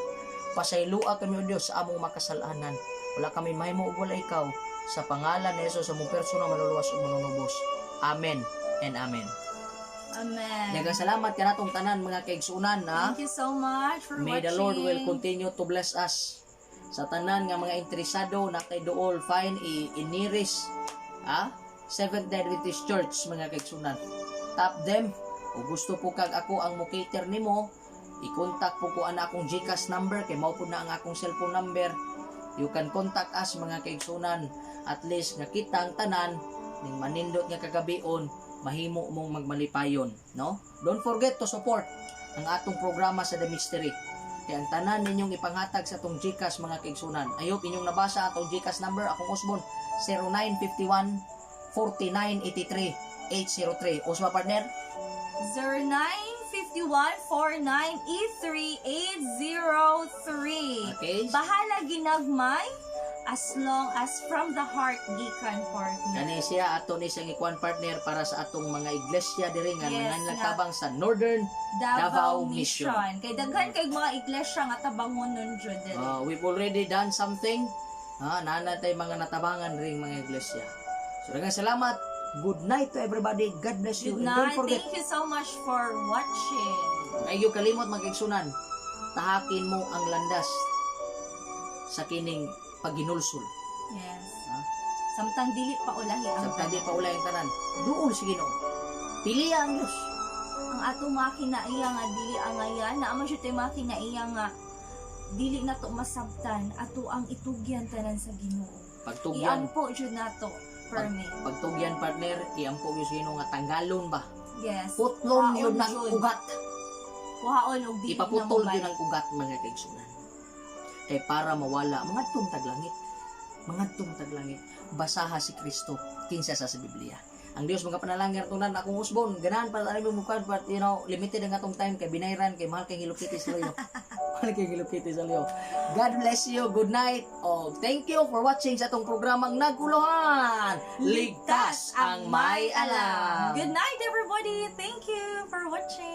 Pasaylua kami, O Dios, sa among makasalanan. Wala kami mahimo ug wala ikaw. Sa pangalan ni Jesus, among personal manluluwas ug manunubos. Amen and amen. Amen. Daghang salamat kanatong tanan, mga kaigsunan, ha. Thank you so much for May watching. the Lord will continue to bless us. Sa tanan nga mga interesado na kay dool find i iniris ha Seventh Day Adventist Church, mga kaigsunan. Tap them o gusto po kag ako ang mo-cater nimo, i-contact po ko ang akong GCash number kay mao po na ang akong cellphone number. You can contact us, mga kaigsunan. At least nga kita ang tanan ning manindot nga kagabion mahimo mong magmalipayon, no? Don't forget to support ang atong programa sa The Mystery. Kaya ang tanan ninyong ipanghatag sa atong GCash, mga kaigsunan. I hope inyong nabasa atong GCash number, akong usbon 0951 4983 803. Usba, partner? 0951 49 E3803. Okay. Bahala ginagmay as long as from the heart gikan, partner. Kani siya ato ni siyang ikuan, partner, para sa atong mga iglesia diri nga Yes, yes, nga. tabang sa Northern Davao, Davao Mission. Mission. Kay daghan kay mga iglesia nga tabangonon jud diri. We've already done something. Ha, naa tay mga natabangan ring mga iglesia. So daghang salamat. Good night to everybody. God bless you. Good And don't night. forget, Thank you so much for watching. ayaw kalimot, mga kaigsunan, tahakin mo ang landas sa kining pagginulsol. Yes. Ha? Samtang dili pa ulahi ang Samtang di pa ulay ang tanan, duol sa Ginoo. Piliya ang Diyos. Ang atong mga kinaiya nga dili angayan, naa man jud tay mga kinaiya nga Dili nato masabtan, ato ang itugyan tanan sa Ginoo. Pagtugyan, Iampo jud nato, permi. Pagtugyan, partner, iampo gyud sa Ginoo nga tanggalon ba. Yes. Putlon yun Kuhaon ng jud. ugat. Kuhaon og dili na Ipaputol mobalik. yun ang ugat, mga kaigsunan. Kay para mawala, mangadtong taglangit. Mangadtong taglangit. Basaha si Kristo kinsa sa Biblia. Ang Dios mga panalangin tunan akong usbon, ganahan pa sa mo mukha, but limited ang atong time kay binayran kay mahal kay Hello Kitty sa liyo. Mahal kay Hello Kitty sa liyo. God bless you. Good night. Oh, thank you for watching sa atong programang Naguluhan. Ligtas ang may alam. Good night, everybody. Thank you for watching.